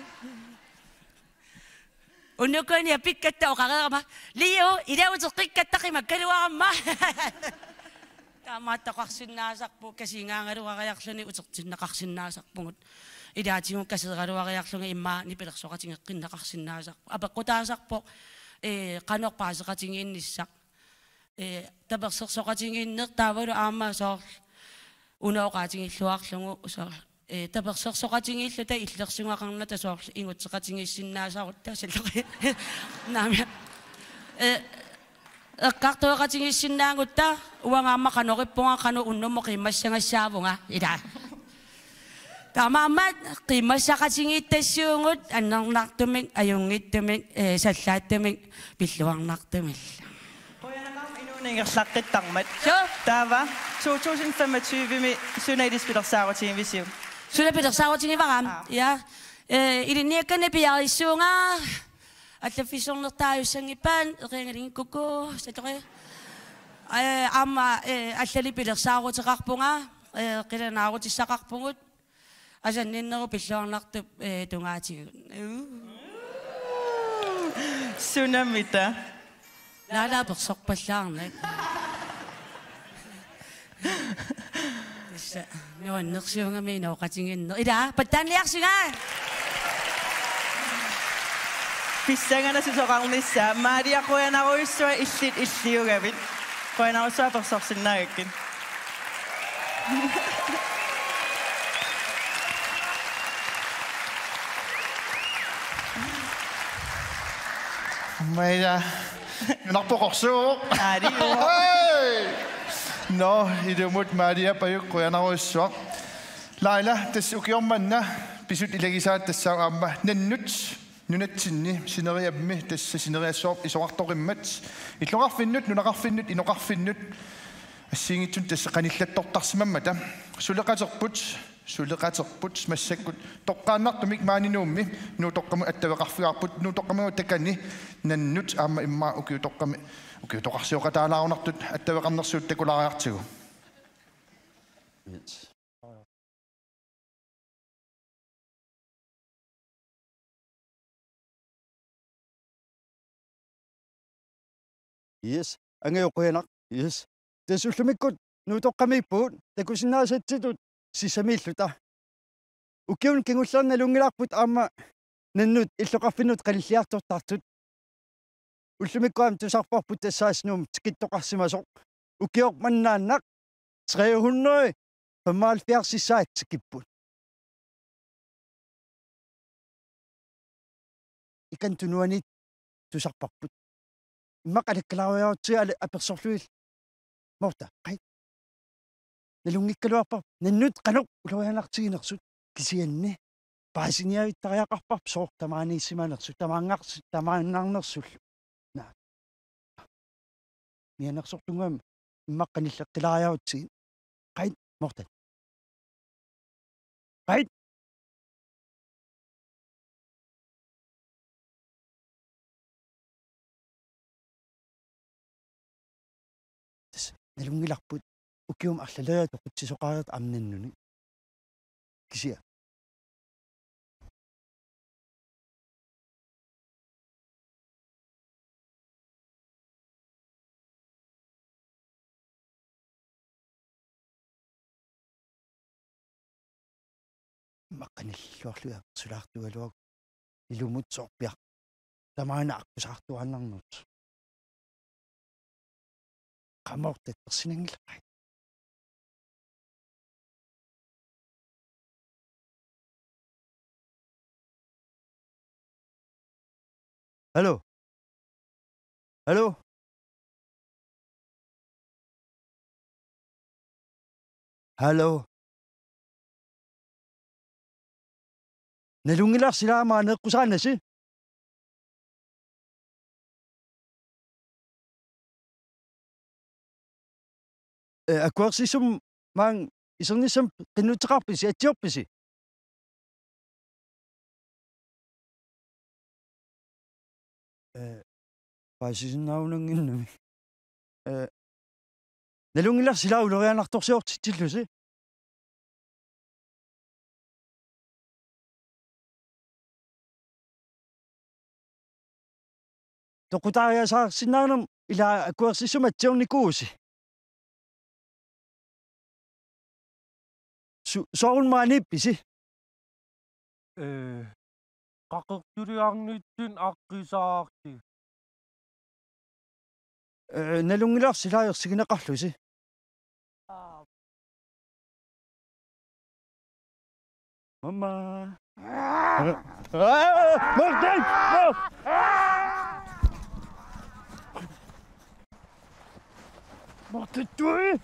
Unnukkut aamma apikkatta oqareerama: Lio, ila uteqqikkatta qimakkaluarama. Taamaattoqarsinnaasarpugut, kasiigaagaluariarluni utertinneqarsinnaasarpugut. Ilaatigut kaseeraluariarlunga immaqa nipilersoqatigeqqinneqarsinnaasarput. Apeqqutaasarpoq, eh, qanoq paaseqatigiinnissaq. Ee, tapersersoqatigiinneq taavalu aamma soorlu una oqaatigilluarlugu soorlu. Ee, tapersersoqatigiilluta illersugaqarnata soorlu inguteqatigiissinnaasarutta sallori. Naamik. Ee, eqqartueqatigiissinnaagutta uanga aamma qanorippunga qanoq unnummut qiimmassagassaavunga ila. Taamaammat qiimmassaqatigiittassuugut annernartumik, ajunngitsumik, ee, sallaattumik, pilluarnartumillu. Qujanaqaaq inuuneq ingerlaqqittarmat. Suu. Taava to tusind femogtyve-mi suna ilissi pilersaarutigivisiuk? Suna pilersaarutigivara? Aap. Ja. Ee, ilinniakkanni piareersarpunga. Allaffissornertaajussanngippat, eqiangalinngikkukkit, sallori. Ee, aamma, ee, allali pilersaaruteqarpunga, ee, qilanaarutissaqarpugut. Asanninnerup pilluarnartup, ee, tungaatigut. Uu. Sunamita? Naalaap ersorpallaarnak. Tassa nuannersuugami inooqatigiinneq. Ila, pattaanniarsinga! Pissanganaq susoqarnissaa, Maria qujanarujussuaq illit illiugavit. Qujanarsuaq apersorsinnaagakkit. Maja. Nunarput qorsuuvoq. Aaliuvoq. Hej! Nå, ilumut Maria Pajuk qujanarujussuaq. Laila, tassa ukioq manna pisut ilagisaat tassaavoq aamma nannut nunatsinni sineriammi, tassa sineriassuarmi isorartoqimmat, illoqarfinnut, nunaqarfinnut, inoqarfinnut assigiinngitsunik tassa qanillattortarsimammata. Suleqaterput, suleqaterput massakkut toqqaannartumik maani Nuummi Nuutoqqamut attaveqarfigaarput, Nuutoqqami takani nannut aamma immaqa ukiutoqqami, ukiutoqarsioqataalaarunartut attaveqarnersuut takulaariartigu. Yes. Angajoq qujanaq. Yes. Tassa ullumikkut Nuutoqqamiippugut, takusinnaasatsitut sissamiilluta. Ukiuni kingullerni nalunngilarput aamma nannut illoqarfinnut qanilliartortartut. Ullumikkut aamma tusarparput tassaasinnaasoq tikittoqarsimasoq. Ukioq mannaannaq tre hundrede femoghalvfjerdsissaat tikipput. Ikan tunuani tusarparput. Immaqa alakkalaariarutsigu apersorlugit. Morta, qai. Nalunngikkaluarpara. Nannut qanoq ulorianartiginersut kisianni. Paasiniavittariaqarparput sooq tamaaniissimanersut, tamaanngarsi-, tamaannarnersullu. Naa. Mianersortunngam immaqa qanilleqqilaariarutsigit. Qait, Morten. Qait. Tassa nalunngilarput ukiumut arlaleriarluta toqutsisoqariarluta aamma nannunnik. Kisianni. Immaqa qanilluarlugit sulaartugaluarlugu ilumut soorpiaq. Tamaana aqqusaartuaannarnersoq. Qamortat persinanngilaq. Hallo? Hallo? Hallo? Nalunngilarsi ilaama aneeqqusaanasi? Ee, akuersissummik maanga isernissamut qinnuteqarpisi, atsiorpisi? Ee, paasisinnaanngimmat. Ee, nalunngilarsi ilaa ulorianartorsiortitsillusi? Toqutaariasaarsinnaanermut ilaa akuersissummik atsiornikuusi. Su-, soorunami maaniippisi? Ee, qaqertuliarnitsinni aqqusaarti. Eh, nalunngilarsi ilaa ersigineqarlusi. Mamma. Ah, Martin! Ah! Martin, tui!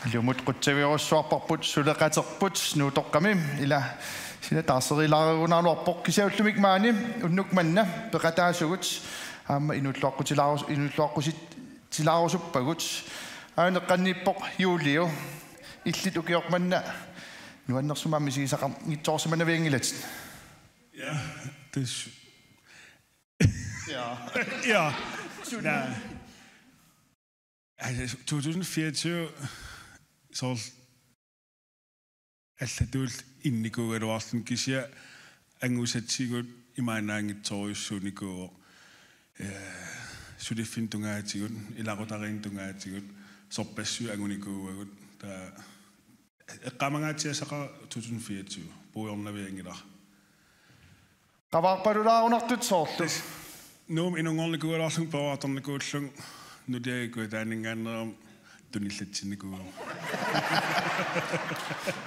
Ilumut qutsavigerussuarparput suleqaterput Nuutoqqami, ila sila taarserilaarugunaraluarpoq, kisianni ullumikkut maani unnuk manna peqataasugut aamma inuulluaqqutilaarus-, inuulluaqqusitsilaarusuppagut. Aana eqqanniippoq Juliu, illit ukioq manna nuannersumik misigisaqarnitsoorsimanavianngilatit. Ja, det sy- Ja. Ja. Nej. Altså, to tusind fireogtyve, soorlu allatut innikuugaluarluni, kisianni angusatigut imaannaanngitsorujussuunikuuvoq. Eh, suliffinnut tungaatigut, ilaqutariinnut tungaatigut, sorpassuit angunikuuagut. Taava eqqaamangaatsiassaqaara to tusind fireogtyve, puigornavianngilara. Qavaarpalulaarunartut soorlu. Nuummi inunngornikuugaluarlunga, peroriartornikuullunga, nuliagikkut taanninngaanneerama tunillatsinnikuuvoq.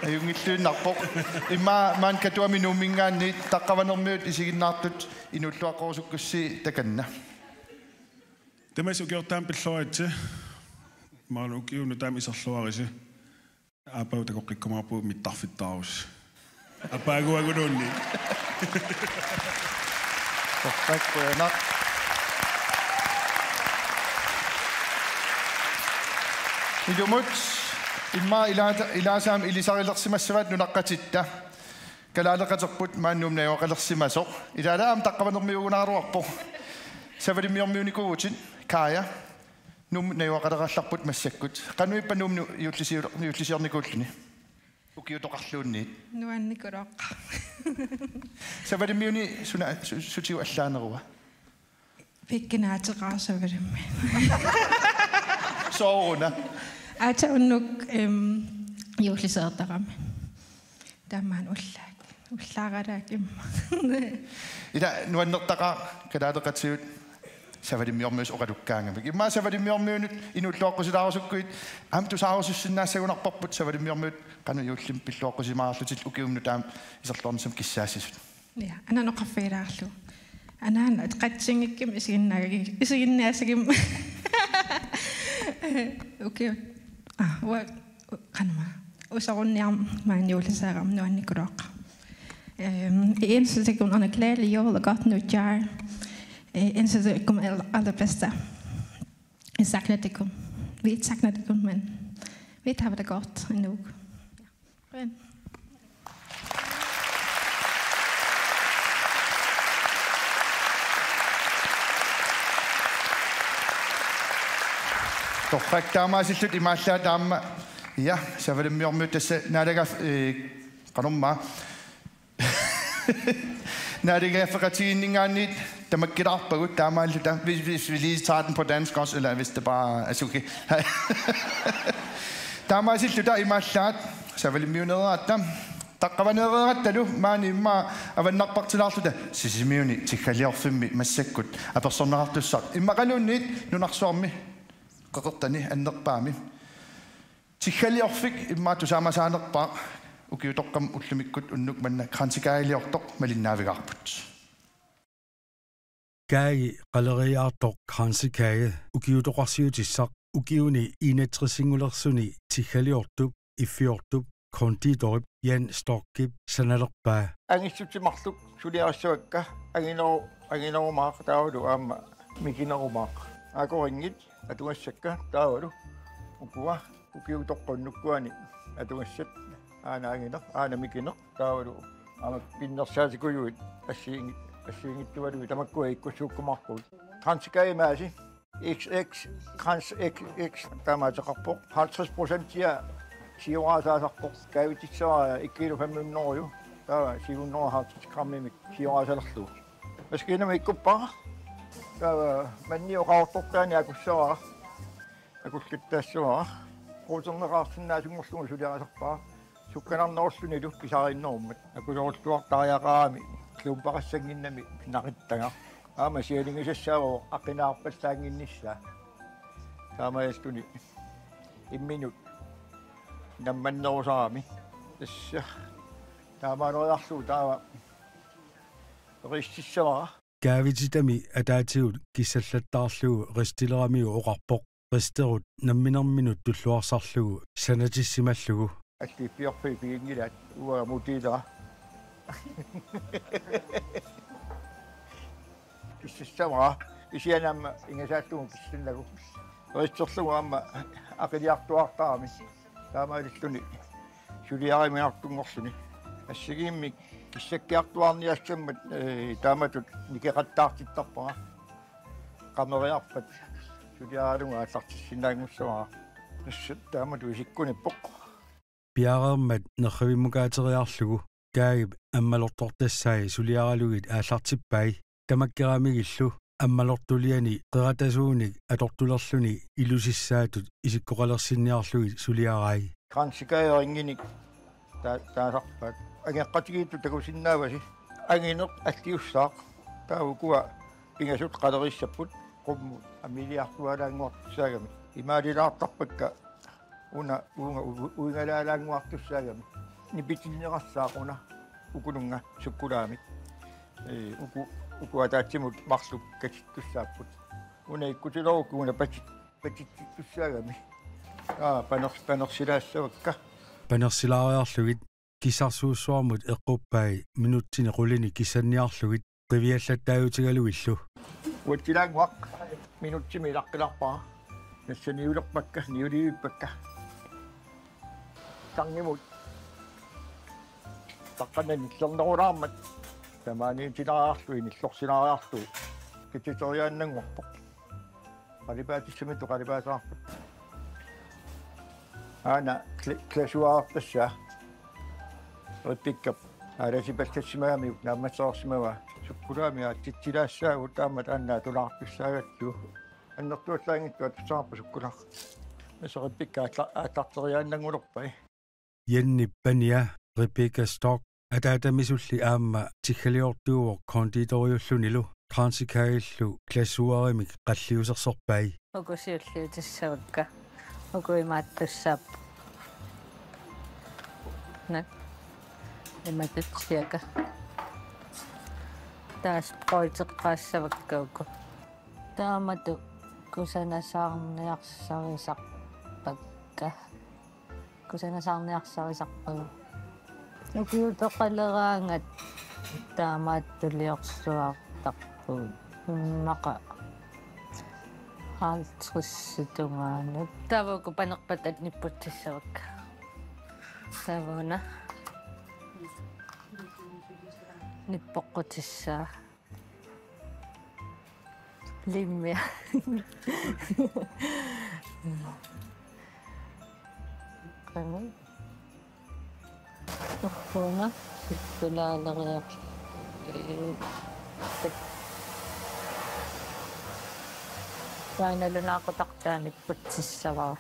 Ajunngilluinnarpoq. Immaqa maani Katuami Nuumminngaanniit Taqqavanermiut isiginnaartut inuulluaqqorusukkussi takanna. Tamassi ukiortaami pilluaritsi. Maani ukiup nutaami iserluarisi. Aappaagu takoqqikkumaarpugut mittarfittaarussi. Aappaaguaguluunniit. Torrak, qujanaq. Ilumut immaqa ilaata-, ilaasaami ilisarilersimassavaat nunaqqatitta. Kalaaleqaterput maani Nuummi najugaqalersimasoq. Ilaat aamma Taqqavanermiugunaraluarpoq. Savalimmiormiunikuuvutit, Kaja. Nuummi najugaqalerallarput massakkut. Qanoq ippa Nuummi juullisiu-, juullisiornikuulluni? Ukiutoqarluunniit. Nuannikuloorpoq. Savalimmiuni suna su-, sutigut allaanerua? Pikkunaateqaara Savalimmiuni. Sooruna? Aatsaat unnuk, em, juullisiortarami. Taamaammat ullaaq. Ullaaralaaq immaqa. Ila nuannertaqaaq kalaaleqatigut Savalimmiormiut oqalukkaangamik. Immaqa Savalimmiormiunut inuulluaqqusilaarusukkuit aamma tusaarusussinnaassagunarparput, Savalimmiormiut qanoq juullimi pilluaqqusimaarlutillu ukiumut aamma iserluarnissamut kissaassisut. Ja, anaana oqarfigilaarlugu. Anaana qatsinngikkunik isiginnaagi-, isiginnaasagimmat. Ukiut. Ah, uanga Qanma. Usorunniarmat maani juulliseerama nuannikuloorpoq. Øhm, I ønsker dere en glædelig jul og godt nytår. I ønsker dere alt det bedste. I savner dere. Vi savner dere, men vi har det godt endnu. Ja. Qujan. Torrak, taamaasilluta imaallaat aamma. Ja, Savalimmiormiut tassa naalagaaf-, eh, qanormaa. Naalagaaffeqatigiinninngaanniit tamakkilaarpagut taamaalilluta. Hvis, hvis vi lige tager den på dansk også, eller hvis det bare er okay. Taamaasilluta imaallaat Savalimmiuneeratta. Taqqavaneereerattalu maani immaqa avannarpartilaarluta Sisimiuni Tiggaliorfimmi massakkut apersorneqartussaq. Immaqa qanuunniit nunarsuarmi qeqertani annerpaami. Tiggaliorfik immaqa tusaamasaanerpaaq, ukiutoqqami ullumikkut unnuk manna kransekaageliortoq malinnaavigaarput. Kaagi qaleriaartoq kransekage ukiutoqarsiutissaq ukiuni enogtresinngulersuni Tiggaliortup iffiortup konditorip Jan Stockip sanalerpaa. Angissutit marluk suliarissavakka, angineru-, anginerumaaq taavalu aamma mikinerumaaq. Akorinngit atugassakka taavalu ukua ukiutoqqat unnukkuani atugassat, aana angineq, aana mikineq, taavalu aamma pinnersaatikuluit assigiinngit-, assigiinngitsualuit tamakkua ikkussuukkumaarput. Kransekage maasi X X, krans X X taamaateqarpoq. Halvtreds procentia sioraasaasarpoq. Kaavitissavara et kilo fem hundrede. Taava syv hundrede og halvtreds grammimik siorasalerlugu. Maskiinamut ikkuppara. Taava manniu qaqortortaani akussavara. Akullittaassavara. Quuterneqarsinnaasunngorlugu suliarisarpara. Sukkanarnerullunilu pisariinnerummat. Akusorulluartariaqarami klumpaqassannginnami naqittagaq. Aamma sianigisassaavoq aqqinaarpallaannginnissaa. Taamaalilluni imminut nammannerusarami. Tassa taamaaleriarlugu taava ristissavara. Kaavititami ataatigut kissallattaarlugu ristileramiuk oqarpoq: Risterut namminerminut tulluarsarlugu sanatissimallugu. Alliiffiorfii piginngilaat uanga mutiilera. Kissassavara, kisianni aamma ingasaallugu kissannagu. Risterlugu aamma aqiliartuaartarami. Taamaalilluni suliariminartunngorluni. Assigiimmik kissakkiartuaarniassammat, ee, taamatut nikeqattaartittarpara. Qameriarpat suliaralugu aallartissinnaanngussavara. Tassa taamatut isikkunippoq. Piareermat nerrivimmukaateriarlugu Kaagip ammalortortassai suliaralugit aallartippai. Tamakkeramigillu ammalortuliani qeratasuunik atortulerluni ilusissaatut isikkoqalersinniarlugit suliarai. Kransekageringinik ta-, taasarpaat. Angeqqatigiittut takusinnaavasi. Angineq alliussaaq. Taava ukua pingasut qaleriissapput. Qummut amiliartuaalaannguartussaagami. Imaalilaartarpakka una uunga u-, uingalaalaannguartussaagami. Nipitinneqassaaq una ukununnga sukkulaamik. Ee, uku, uku ataatsimut marluk katittussaapput. Una ikkutilerukku una pati-, patittussaagami. Aa, paner-, panersilaassavakka. Panersilaariarlugit kissarsuussuarmut eqquppai minutsini qulini kissanniarlugit qiviallattaajutigalugillu. Uatsilaannguaq minutsimi ilaqqilaarpara. Nassaniulerpakka, niulivippakka. Tangimut. Taqqanna nillernerulaarmat. Tamaaniutilaariarlugit, nillorsilaariarlugit. Kititeriaannanngorpoq. Qalipaatissaminnik qalipaasaarput. Aana gla-, glasuarertassaa. Ripikkap aalasipallassimagamik naammassereersimavaa. Sukkulaami aatsitsilaassaagut aamma taanna atulaartussaagatsigu. Annertuallaanngitsoq atussavarput sukkulaaq. Tassa ripikka aalla-, aallarteriaannanngulerpai. Jennip pania Rebecca Stock ataatamisulli aamma tiggaliortuuvoq konditoriullunilu kransekagillu glasurimik qalliusersorpai. Uku siulliutissavakka. Uku imaattussaapput. Naak. Imatut siaka. Taava sprøjteqqaassavakka uku. Taamatut kusanasaarniarsarisarpakka. Kusanasaarniarsarisarpagut. Ukiutoqaleraangat taamaattuliorsuartarpugut. Immaqa halvtredsit tungaanut. Taava uku panerpatat nipputsissavakka. Taava una. Nippoqqutissaa. Limmia. Qanoq. Ukkuna sukkulaaleriarlugit. Taanna nalunaaqutaq taanna nipputsissavara.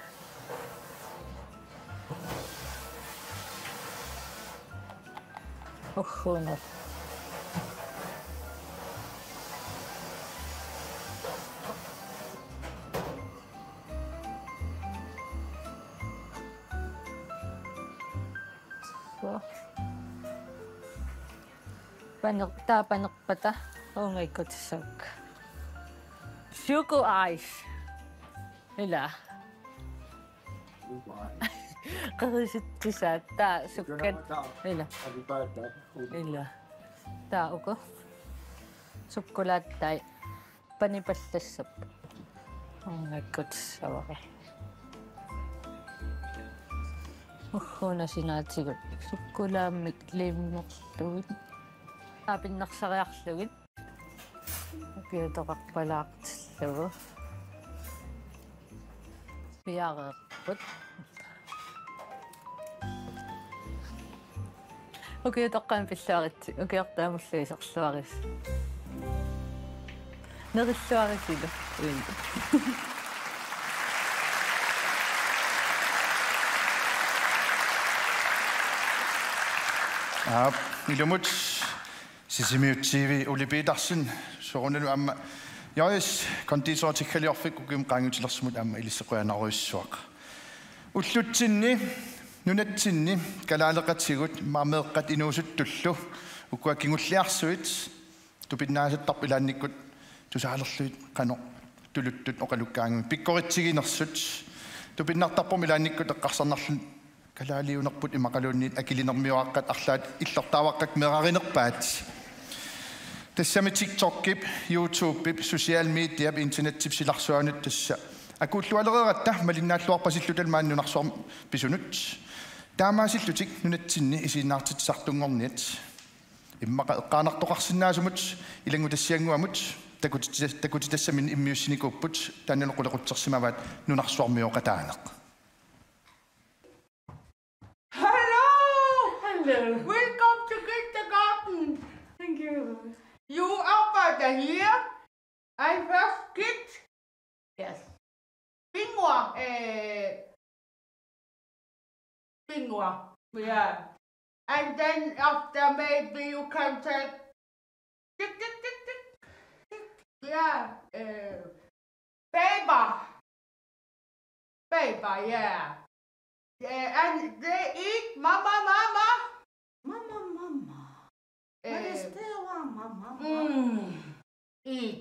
Ukkuna. Paner-, taava panerpata uunga ikkutissavakka. Choco ice. Ila. Qerisitsisaa taava sukkat. Ila. Ila. Taava uku. Sukkulaattai. Panipallassapput. Uunga ikkutissavara. Ukkuna sinaatigut. Sukkulaammik limmerlugit. Aapinnersariarlugit. Ukiutoqarpalaartillugu. Piareerput. Ukiutoqqaami pilluaritsi, ukiortaamullu iserluaris. Nerilluarisilu uinni. Aap, ilumut Sisimiut T V Ole Petersen, soorunalimi aamma J S Konditorip tiggaliorfik ukiumut qaangiutilersumut aamma ilissi qujanarujussuaq. Ullutsinni nunatsinni kalaaleqatigut, immaqa meeqqat inuusuttullu, ukua kingulliarsuit tupinnaasattarput ilaannikkut tusaalerlugit qanoq tuluttut oqalukkaangamik, pikkoritsiginersut. Tupinnartarpormi ilaannikkut eqqarsarnarluni kalaaliunerput immaqaluunniit akilinermioraqqat arlaat illertaavaqqat meerarinerpaat. Tassami TikTokip, YouTubep, social mediap, internettip silarsuanut tassa akuullualereeratta malinnaalluarpasilluta maani nunarsuarmi pisunut. Taamaasillutik nunatsinni isiginnaartitsisartunngorniat immaqa eqqaanartoqarsinnaasumut ilanngutassiannguamut takutit-, takutitassaminnik immiussinikuupput, taannalu qulequtsersimavaat nunarsuarmioqataaneq. Hello! Hello. Welcome to kindergarten. Thank you. You are father here. I first kid. Yes. Benoit, eh, Benoit. Yeah. And then after maybe you can take tick, tick, tick, tick, tick. Yeah. Eh, Baby. Baby, yeah. Yeah, and they eat mama, mama. Mama, mama. What is Eh, there, mama, mama? Mm. Eat.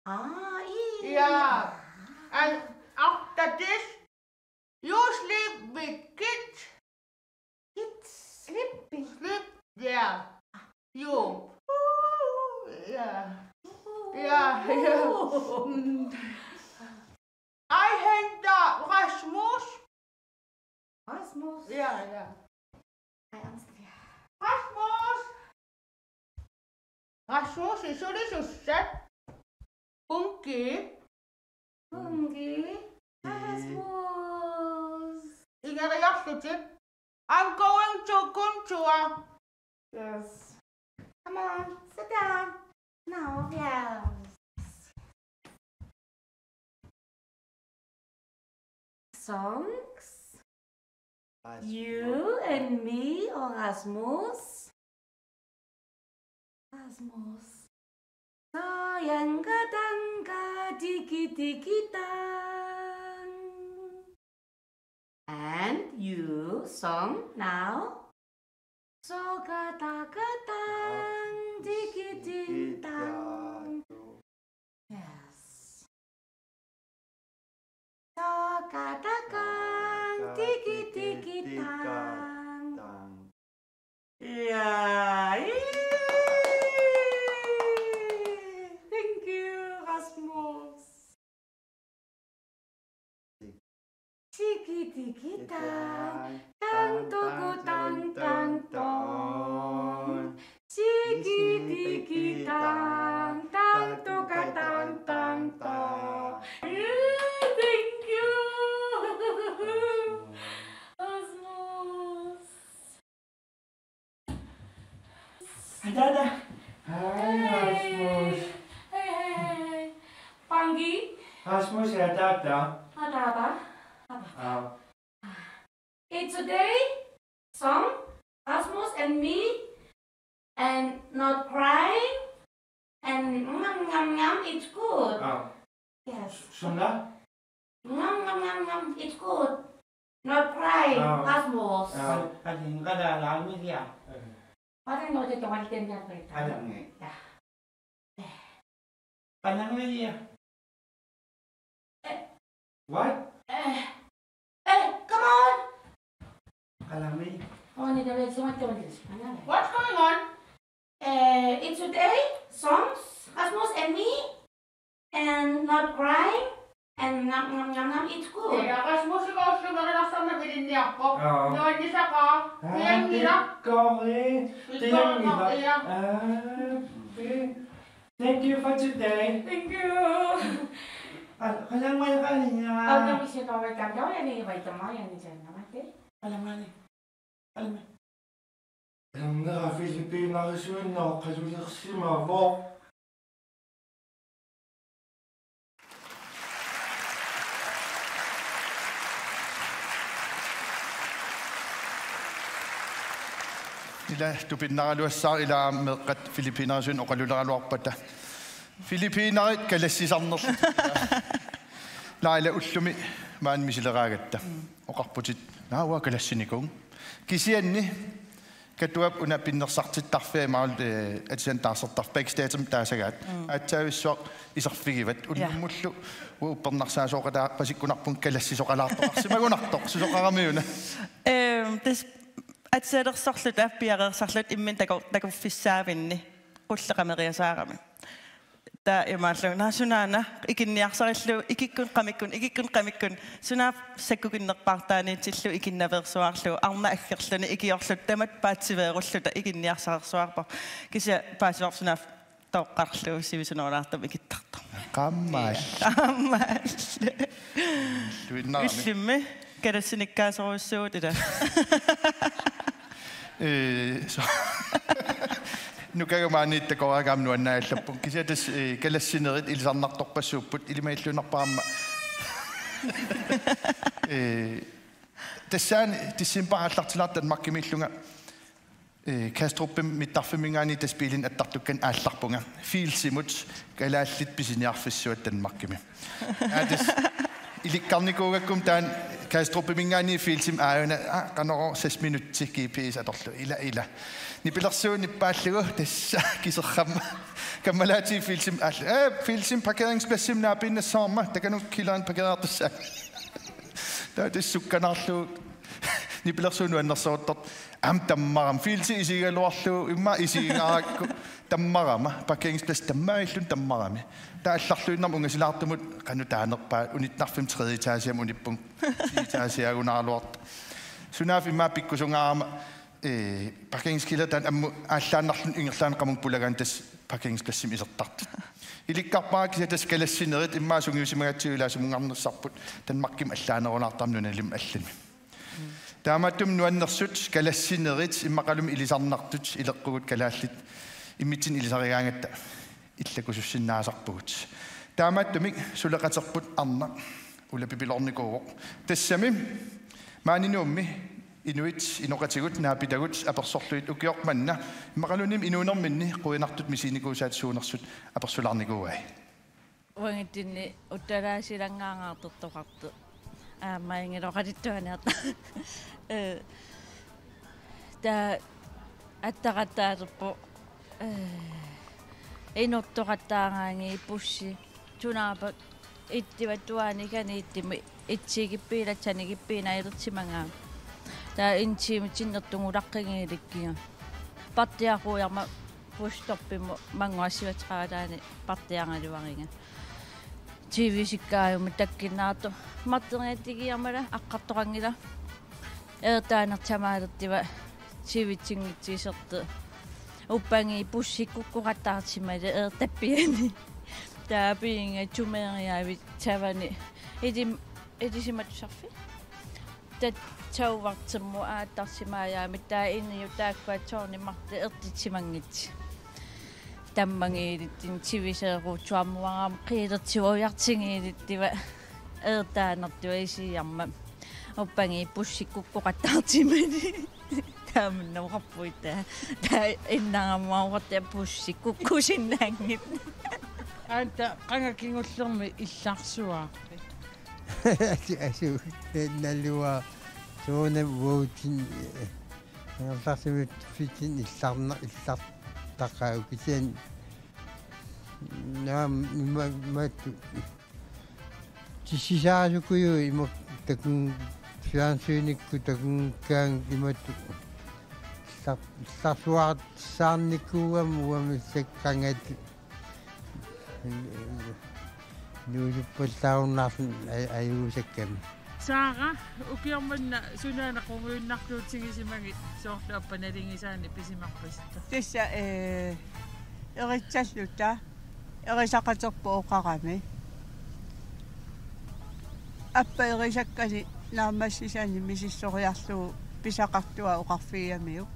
Ah, eat. Yeah. And after this, you sleep with kids. Kids sleeping. Sleep, yeah. You. Yeah. Yeah, yeah. Mm. I hang the Rasmus. Rasmus. Yeah, yeah. I understand. Rasmus. Rasmus, is suli sussat? Punki. Punki. Rasmus. Ingeriarlutit. I'm going to Kuntua. Yes. Come on, sit down. Now, yes. Songs? You and me or Rasmus? Rasmus. Soyanga danga digi digi dang. And you song now. Soka taka tang digi ding dang. Yes. Soka taka digi digi dang. Yeah. Thank you, Rasmus. Tiki tiki tang, tang tuku tang tang tong. Tiki tiki tang, tang tuka tang tang tong. Thank you. Rasmus. Ada, ada. Hai, Rasmus. Hey, hey, hey. Panggi. Rasmus, ada, ada. Ada, ada. Apa? Ah. It's a day song, Rasmus and me, and not crying, and ngam, ngam, ngam, it's good. Ah. Yes. Sunda? Ngam, ngam, ngam, ngam, it's good. Not crying, ah. Rasmus. Ah. Al-, alin ka da, alin ka da. Paling no de tongal ten ya pe. Alam ni. Ya. Alam ni ya. Eh. What? Eh. Eh, come on. Alam ni. Oh, ni dole sumat ka malis. What's going on? Eh, it's today, songs, Rasmus and me, and not crying, and ngam, ngam, ngam, ngam, it's good. Iya, Rasmus, ikaw, sumarilaqsarna pilinniarpoq. Oo. Nuannisaqaaq. Ah, pianngilaq. Tikkori. Tianngilaq. Iya. Ah, okay. Thank you for today. Thank you. Ah, qalanngua qalinnga. Au, nami siapa wai kandau ya ni wai tamai ya ni janna mate. Qalanngua ni. Qalanngua. Ernera Filippiinerisuinnaq oqalulersimavoq. Ila tupinnaraluassaaq, ila aamma meeqqat Filippiinerisuinnaq oqaluleraluarpata. Filippiinerit kalassisarnerlutik. Laila, ullumi maani misileraagatta. Mm. Oqarputit: "Naa, uanga kalassinikuuvunga." Kisianni Katuap una pinnersartittarfia imaluunniit, eh, atisani taarsertarfia backstagemi taasagaat. Mm. Aatsaavissuaq iserfigivat. Ja. Unnummullu uanga uppernarsaasoqalaa-, pasikkunarpunga kalassisoqalaartoqarsimagunartoq, susoqaramiuna. Ehm, tassa atisalersorluta piareersarluta imminut taku-, takuffissaavinni qulleq qameriasaarami. Taava imaallugu: "Naa, sunaana?" Ikinniarsarillugu ikikkuni qamikkuni, ikikkuni qamikkuni. Sunaaffa sakkukinnerpaartaaniitillugu ikinnaveersuarlugu, arnaq aggerluni ikiorlugu tamatta paatsiveerulluta ikinniarsarersuarpoq. Kisianni paasivarput sunaaffa toqqarlugu sivisunerulaartumik ikittartoq. Qammal. Qammal. Luinnarami. Ullummi kalassinikkaasorujussuuvugut ila. Ee, so-, Nukagamaaniit takoraakka aamma nuannaallappunga. Kisianni tassa, ee, kalassinerit ilisarnartorpassuupput, ilimagilluinnarpara aamma. Ee, tassaana decembarip aallartilaartoq Danmarkimiillunga, ee, Kastrupimi mittarfimminngaanniit tassa biilinik attartukkani aallarpunga. Fielsimut kalaallit pisiniarfissuat Danmarkimi. Aa, tassa ilikkarnikuugakku taanna Kastrupiminngaanniit Fielsimi aajuna, aa, qanorooq seks minutsit G P S atorlugu. Ila, ila. Nipilersuut nippaallugu tassa kiserramma. Kammalaatigut Fielsimi aallu. Ee, Fielsimi parkeringspladsimi naapiinnassavarma, takanna killerinik parkeertartussaagami. Taava tassa sukkanaarlugu nipilersuut nuannersoruttortut. Aamma tammarama. Fielsi isigigaluarlugu, immaqa isigigakku tammarama. Parkeringsplads tammaalluni tammarami. Taava allarluinnarmik ungasilaartumut qanoq taanerpaat, unittarfimmi tredje etagemi unippunga. Ti etageugunaraluartoq. Sunaaffa immaqa pikkusungaarama, ee, parkeringskilder taanna ammut aallaannarluni ingerlaannaq qamunga pulagaanni tassa parkeringspladsimi isertartut. Ilikkarpara kisianni tassa kalassinerit immaqa sungiusimagatsigu ilaa sumunngarnissarput Danmarkimi allaanerulaartarami nunalimi allami. Taamaattumik nuannersut kalassinerit immaqalumi ilisarnartut ileqqugut kalaallit immitsinnut ilisarigaangatta illakusussinnaasarpugut. Taamaattumik suleqaterput arnaq ulapipiloornikuuvoq. Tassami maani Nuummi inuit inoqatigut naapitagut apersorlugit ukioq manna immaqaluunniit inuunerminni qujanartut misiginikuusaat suunersut apersulaarnikuuai. Uangattaaq uttalaasilangaartortoqartoq. Aamma ingiloqalittuaniarta. Ee, taava attaqqattaalerpoq. Ee, inortoqattaaraangat bussi. Sunaaffa ittivat tuaanikanittimmi itsigippiilatsanigippiinailersimagaat. Taava en time sinnertunnguulaqqingilikkiga. Partiarujarma busstoppimut mannguarsivatseraalaani partiaraluariga. Tivisikkaajumma takkinnaartoq. Marteriatigiarmala aqqartoqanngilaq. Eertaanertamaalertiva tivitsinngitsuusertoq. Uppangi bussi kukkoqattaartimali eertappiani. Taava piinga tumeriaavit tavani. Ilim-, ilisimatusarfik. Tatsauvartermu aattarsimaajaamik taava iniu taakkua tårnit marluk ertitsimanngitsoq. Tammangiilitsinni tiviseeruutsuarmuarama qiilertiujartingiilittiva eertaanertua isigiarma. Uppangi bussi kukkoqattaartimali. Taama oqarpugut taava. Taava innaramuaruarta bussi kukkusinnaanngitsoq. Anta qanga kingullermi illarsuarpit? Asu, asu, naluara soorunami uagutsinnut, eh, angerlarsimaffitsinnut illarna-, illartaqaaq kisianni naamik ima-, imatut. Tissisaasukuju ima takun-, fjernsynikkut takunngikkaangat imatut. Illar-, illarsuarsaarnikuugama uanga massakkut qangatut. Nuusuppallaarunnaarluni aj-, ajuusakkami. Saara, ukioq manna sunaana qungujunnartuutigisimagit soorlu appa nalingisaani pisimarpasitta? Tassa, ee, erissalluta, erisaqaterput oqarami. Appa erisakkani naammassisanik misissoriarlugu pisaqartua oqarfigigamiuk.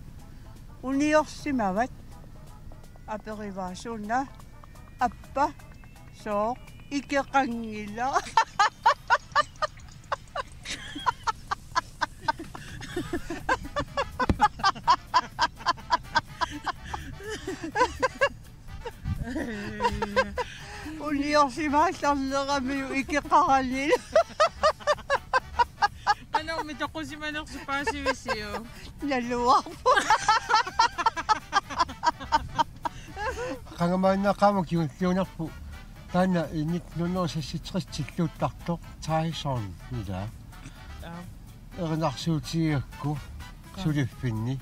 Uniorsimavat. Aperivaa suna. Appa. Sooq. Ikeqanngilaq. Uniorsimaallarneramiuk ikeqarani. Qanormi toqusimanersoq paasivisiuk? Naluarpoq. Qangamaannaqqaamut kingulliunerput. Taanna nitten hundrede og seksogtres tilluuttartoq Tyson ila. Aap. Erinarsuutigigakku. Qaa. Suliffinni.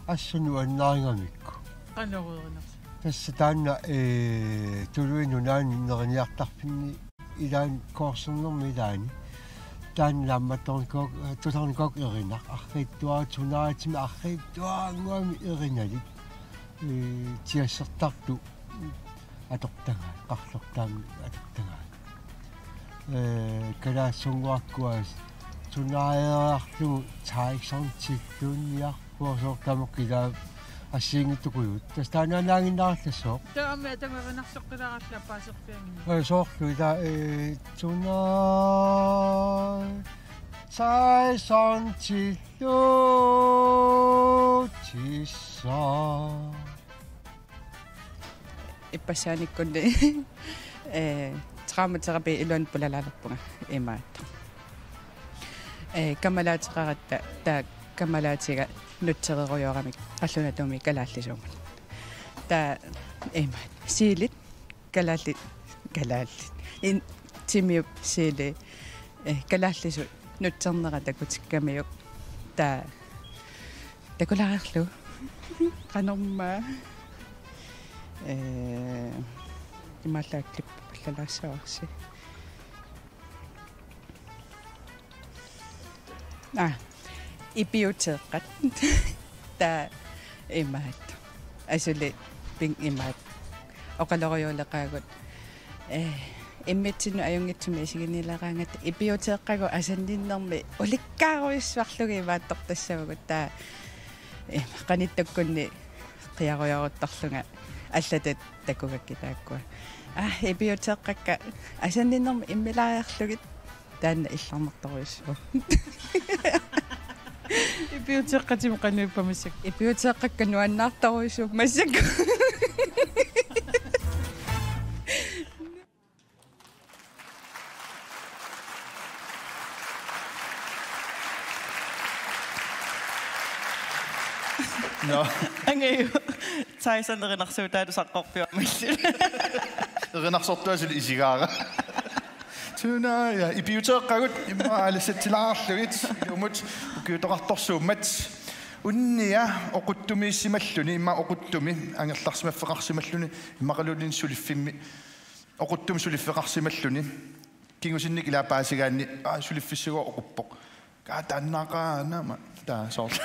Assut nuannarigamikku. Qanoq erinarsu? Tassa taanna, ee, tuluit nunaanni neriniartarfinni ilaanni koorsernermi ilaanni. Taanna laammattornikoq, tusarnikoq erinaq. Arriitsuaraq tunaatimi arriitsuarannguamik erinalik. Ee, tiassertartut atortagaat, qarlortaamik atortagaat. Ee, kalaallisunnguakkua tunaareerlugu Tyson tilluunniarpoq soorlu tamakku ilaa assigiinngitsukujuit. Tassa taannaannaaginnarallassaaq. Taava aamma atagaq erinarsoqqilaarallarpoq paaserpianngilaq. Ee, soorlu ilaa, ee, tunaa Tyson tilluutissaq. Ippassaaniikkunni, ee, traumaterapi iluani pulalaalerpunga imaattoq. Ee, kammalaateqaratta taava kammalaatiga nutsererujoramik qallunaatut kalaallisuummat. Taava imaattoq. Siilit kalaallit, kalaallit. In-, timiup siili, ee, kalaallisut nutsernera takutikkamiuk. Taava takulaarlugu. Qanormaa. Ee, imaallaat klip allalaassavarsi. Aa, ipiuteeqqat. Taava imaattoq. Asuli ping imaat. Oqalorujuuleqaagut. Ee, immitsinnut ajunngitsumik isiginnileqaangatta ipiuteeqqagut asanninnermi ulikkaarujussuarlugit imaattortassavagut taava, ee, qanittukkunni qiarujooruttorlunga allatut takugakkit taakkua. Aa, ipiuteeqqakka asanninnermi immilaariarlugit taanna illarnartorujussuuvoq. Ipiuteeqqatimut qanoq ippa massakkut? Ipiuteeqqakka nuannaartorujussuupput massakkut. Nå. Angaju. Tyson erinarsuutaalu saqqorpiumillu. Erinarsortua suli isigaara. Tuna, ja, ipiuteeqqagut immaqa aalassatilaarlugit ilumut ukiutoqartorsuummat. Unnia oquttumiissimalluni, immaqa oquttumi angerlarsimaffeqarsimalluni, immaqaluunniit suliffimmi oquttumi suliffeqarsimalluni. Kingusinnik ilaa paasigaanni, aa, suliffissagooq oquppoq. Kaa taannaqaanama. Taa soorlu.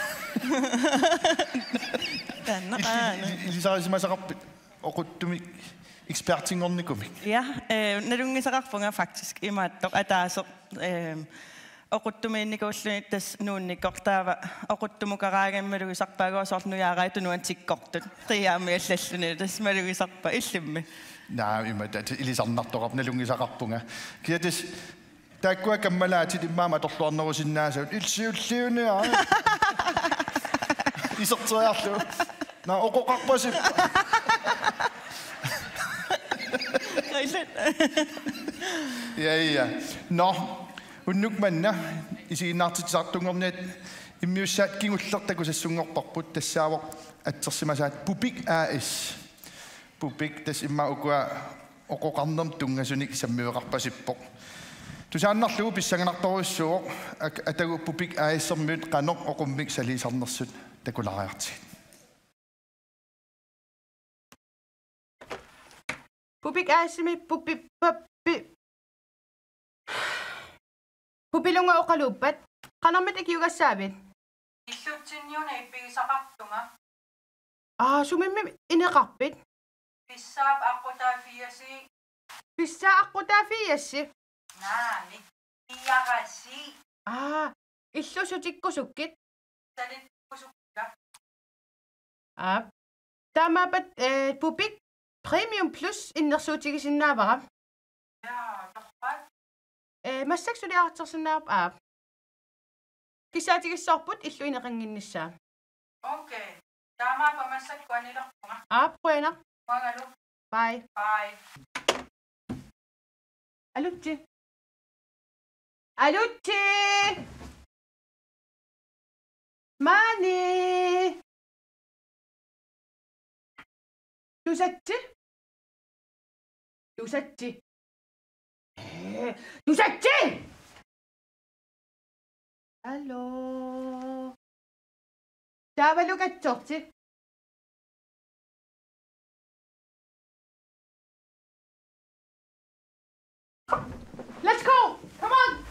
Taannaqaana. Ili-, ili-, ilisarisimasaqarpit oquttumik ekspertinngornikumik? Ja, eh, nalunngisaqarpunga faktisk imaattoq ataaseq, eh, oquttumiinnikuulluni tassa nuunnikkoq taava oquttumukaraangami malugisarpaagu soorlu nujaaraat tunuani tikkortut. Qiiaammi allalluni tassa malugisarpaa illimmi. Naa, ima tassa ilisarnartoqarpoq nalunngisaqarpunga. Kia tassa taakkua kammalaatit immaqa atorluarnerusinnaasagut ilsiulliunia. Iserteriarlugu. Naa, oqoqarpasippa. Illit. Ja, ja. Nå, unnuk manna isiginnaartitsisartunngorniat immiussaat kingulleq takusassunngorparput tassaavoq atsersimasaat Pupik A/S. Pupik tassa immaqa ukua oqoqarnermut tunngasunik sammiveqarpasippoq. Tusaannarlugu pissanganartorujussuuvoq ak-, atagu Pupik A/S-ermiut qanoq oqummik saliisarnersut takulaariartigit. Pupik A/S-imi pupi-, papi-, Pupilunga oqaluuppat. Qanormita ikiugassaavit? Illutsinniuna ippigisaqartunga. Aa, sumimmi ineqarpit? Pissaap aqqutaa fiasi. Pissaa aqqutaa fiasi? Naamik. Fiarasi. Aa, illussutikkusukkit? Salittusukka. Aap. Taamaappat, eh, Pupik Premium Plus innersuussigisinnaavara. Jaa, torrak. Eh, massakkut suliartorsinnaavarput, aap. Kissaatigissavarput illuineqannginnissaa. Okay. Taamaappat massakkut anilerpunga. Aap, qujanaq. Qujangalu. Bye. Bye. Alutsi. Alutsi! Maani! Tusatsi? Tusatsi? Ee, tusatsi! Aluu. Taavalu katsorsi. Let's go! Come on!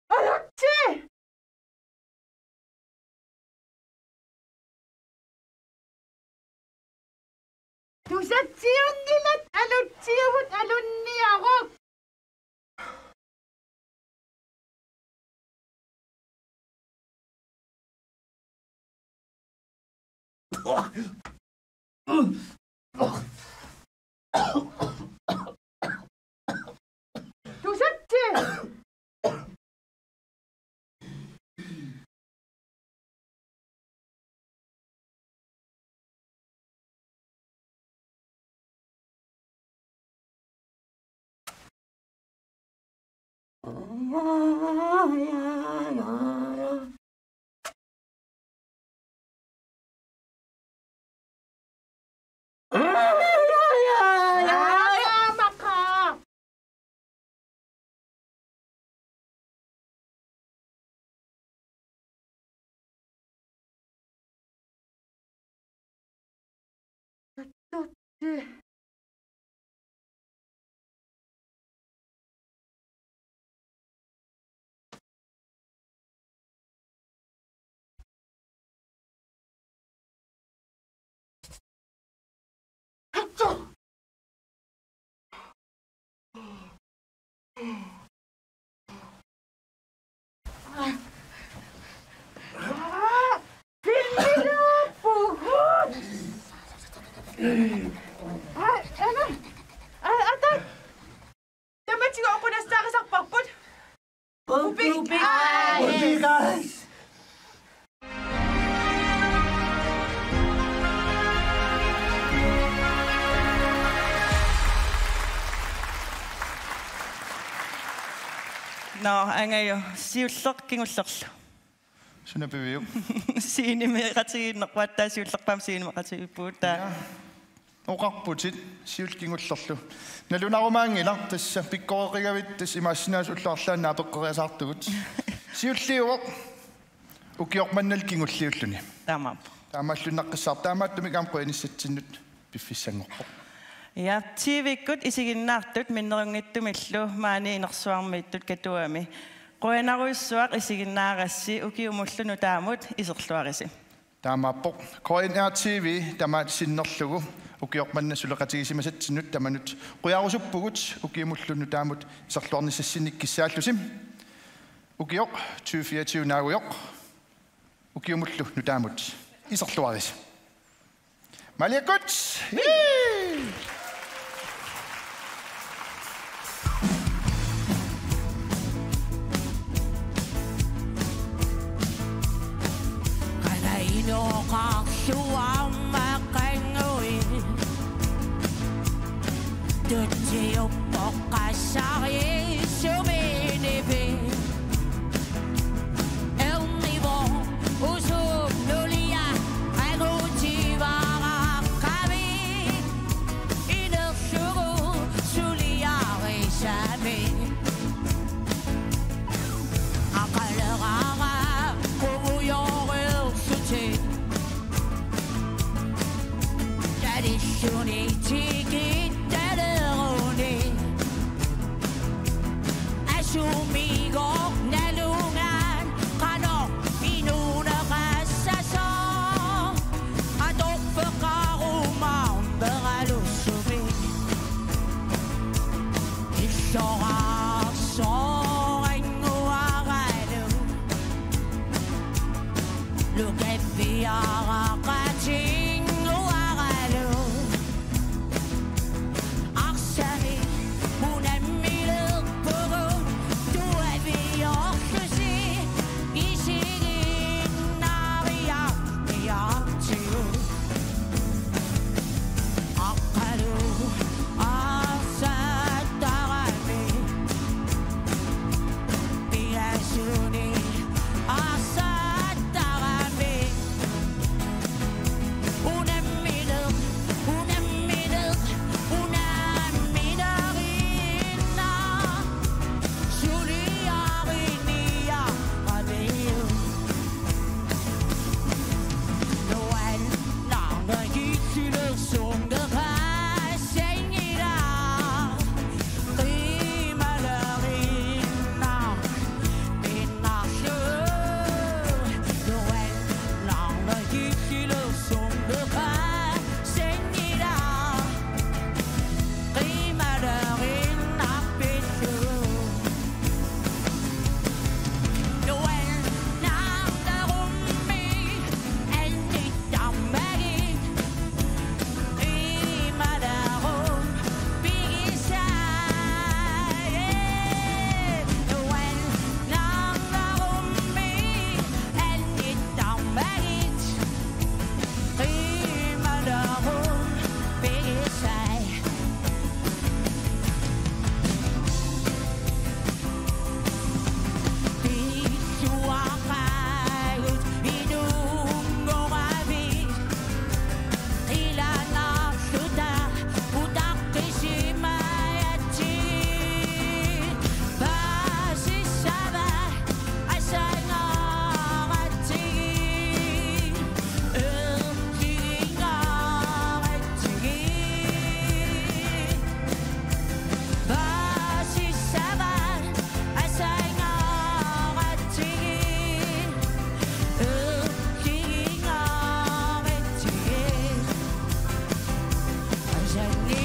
Alutsi! Tusatsiunngilat, alutsiuvut alunniaruk. Tusatsi! Filmiluppugut! Aa, ata! Tamatigut oqunneqassaarisarparput. Pupik Eyes. Pupik Eyes. Nå, Angajo, siulleq kingullerlu. Suna piviuk? Scenemeeqatigiinneq, uattaaq siullerpaamik scenemeeqatigiippugut, taa. Ja. Oqarputit, siulleq kingullerlu. Nalunarumaanngilaq, tassa pikkoreqigavit tassa imaassinnaavoq ullut arlaanni apeqqeriasaartugut. Siulliuvoq, ukioq manna kingulliulluni. Taamaappoq. Taamaalluinnaqqissaartoq, taamaattumik aamma qujanissatsinnut piffissanngorpoq. Ja, T V-kkut isiginnaartut minnerunngitsumillu maani inersuarmiittut Katuami. Qujanarujussuaq isiginnaarassi, ukiumullu nutaamut iserluarisi. Taamaappoq. K N R T V tamaat sinnerlugu ukioq manna suleqatigisimasatsinnut tamanut qujarusuppugut, ukiumullu nutaamut iserluarnissassinnik kissaallusi. Ukioq tyve fireogtyve naagujoq. Ukiumullu nutaamut iserluarisi. Maaliakkut! Qanainoqarluarmaqanngui. Tutsiuppoq qassari sumiinnivi. Tikittaleruni. Asumigooq nalugaat qanoq inuuneqassasoq. Atorfeqarumaarperalussumik. Illoraarsoq annguaralu. Lukaffiaraqatinnguaralu. Arsami unammilerpugut tuaviorlusi isiginnaariarniartigu. Aqqalu arsattarami pingasuni arsattarami. Unammiler-, unammiler-, unammilerina. Suliariniaraviu. Nuannaarnagillilersuunneqassanngilaq. Qiimaleriinnaq pinnarlu. Nuannaarnagillilersuunneqassanngilaq. Qiimaleriinnaq pillu. Nuannaarnerummi annittarmagit. Qiimalerum pigisai. Nuannaarnerummi annittarmagit. Qiimalerum pigisai. Pilluaqaagut inunngoravit. Qilanaarluta utaqqisimajatsigit. Paasissavat asangaaratsigit. Erliginngaaratsigit. Paasissavat asangaaratsigit. Erliginngaaratsigit. Asanni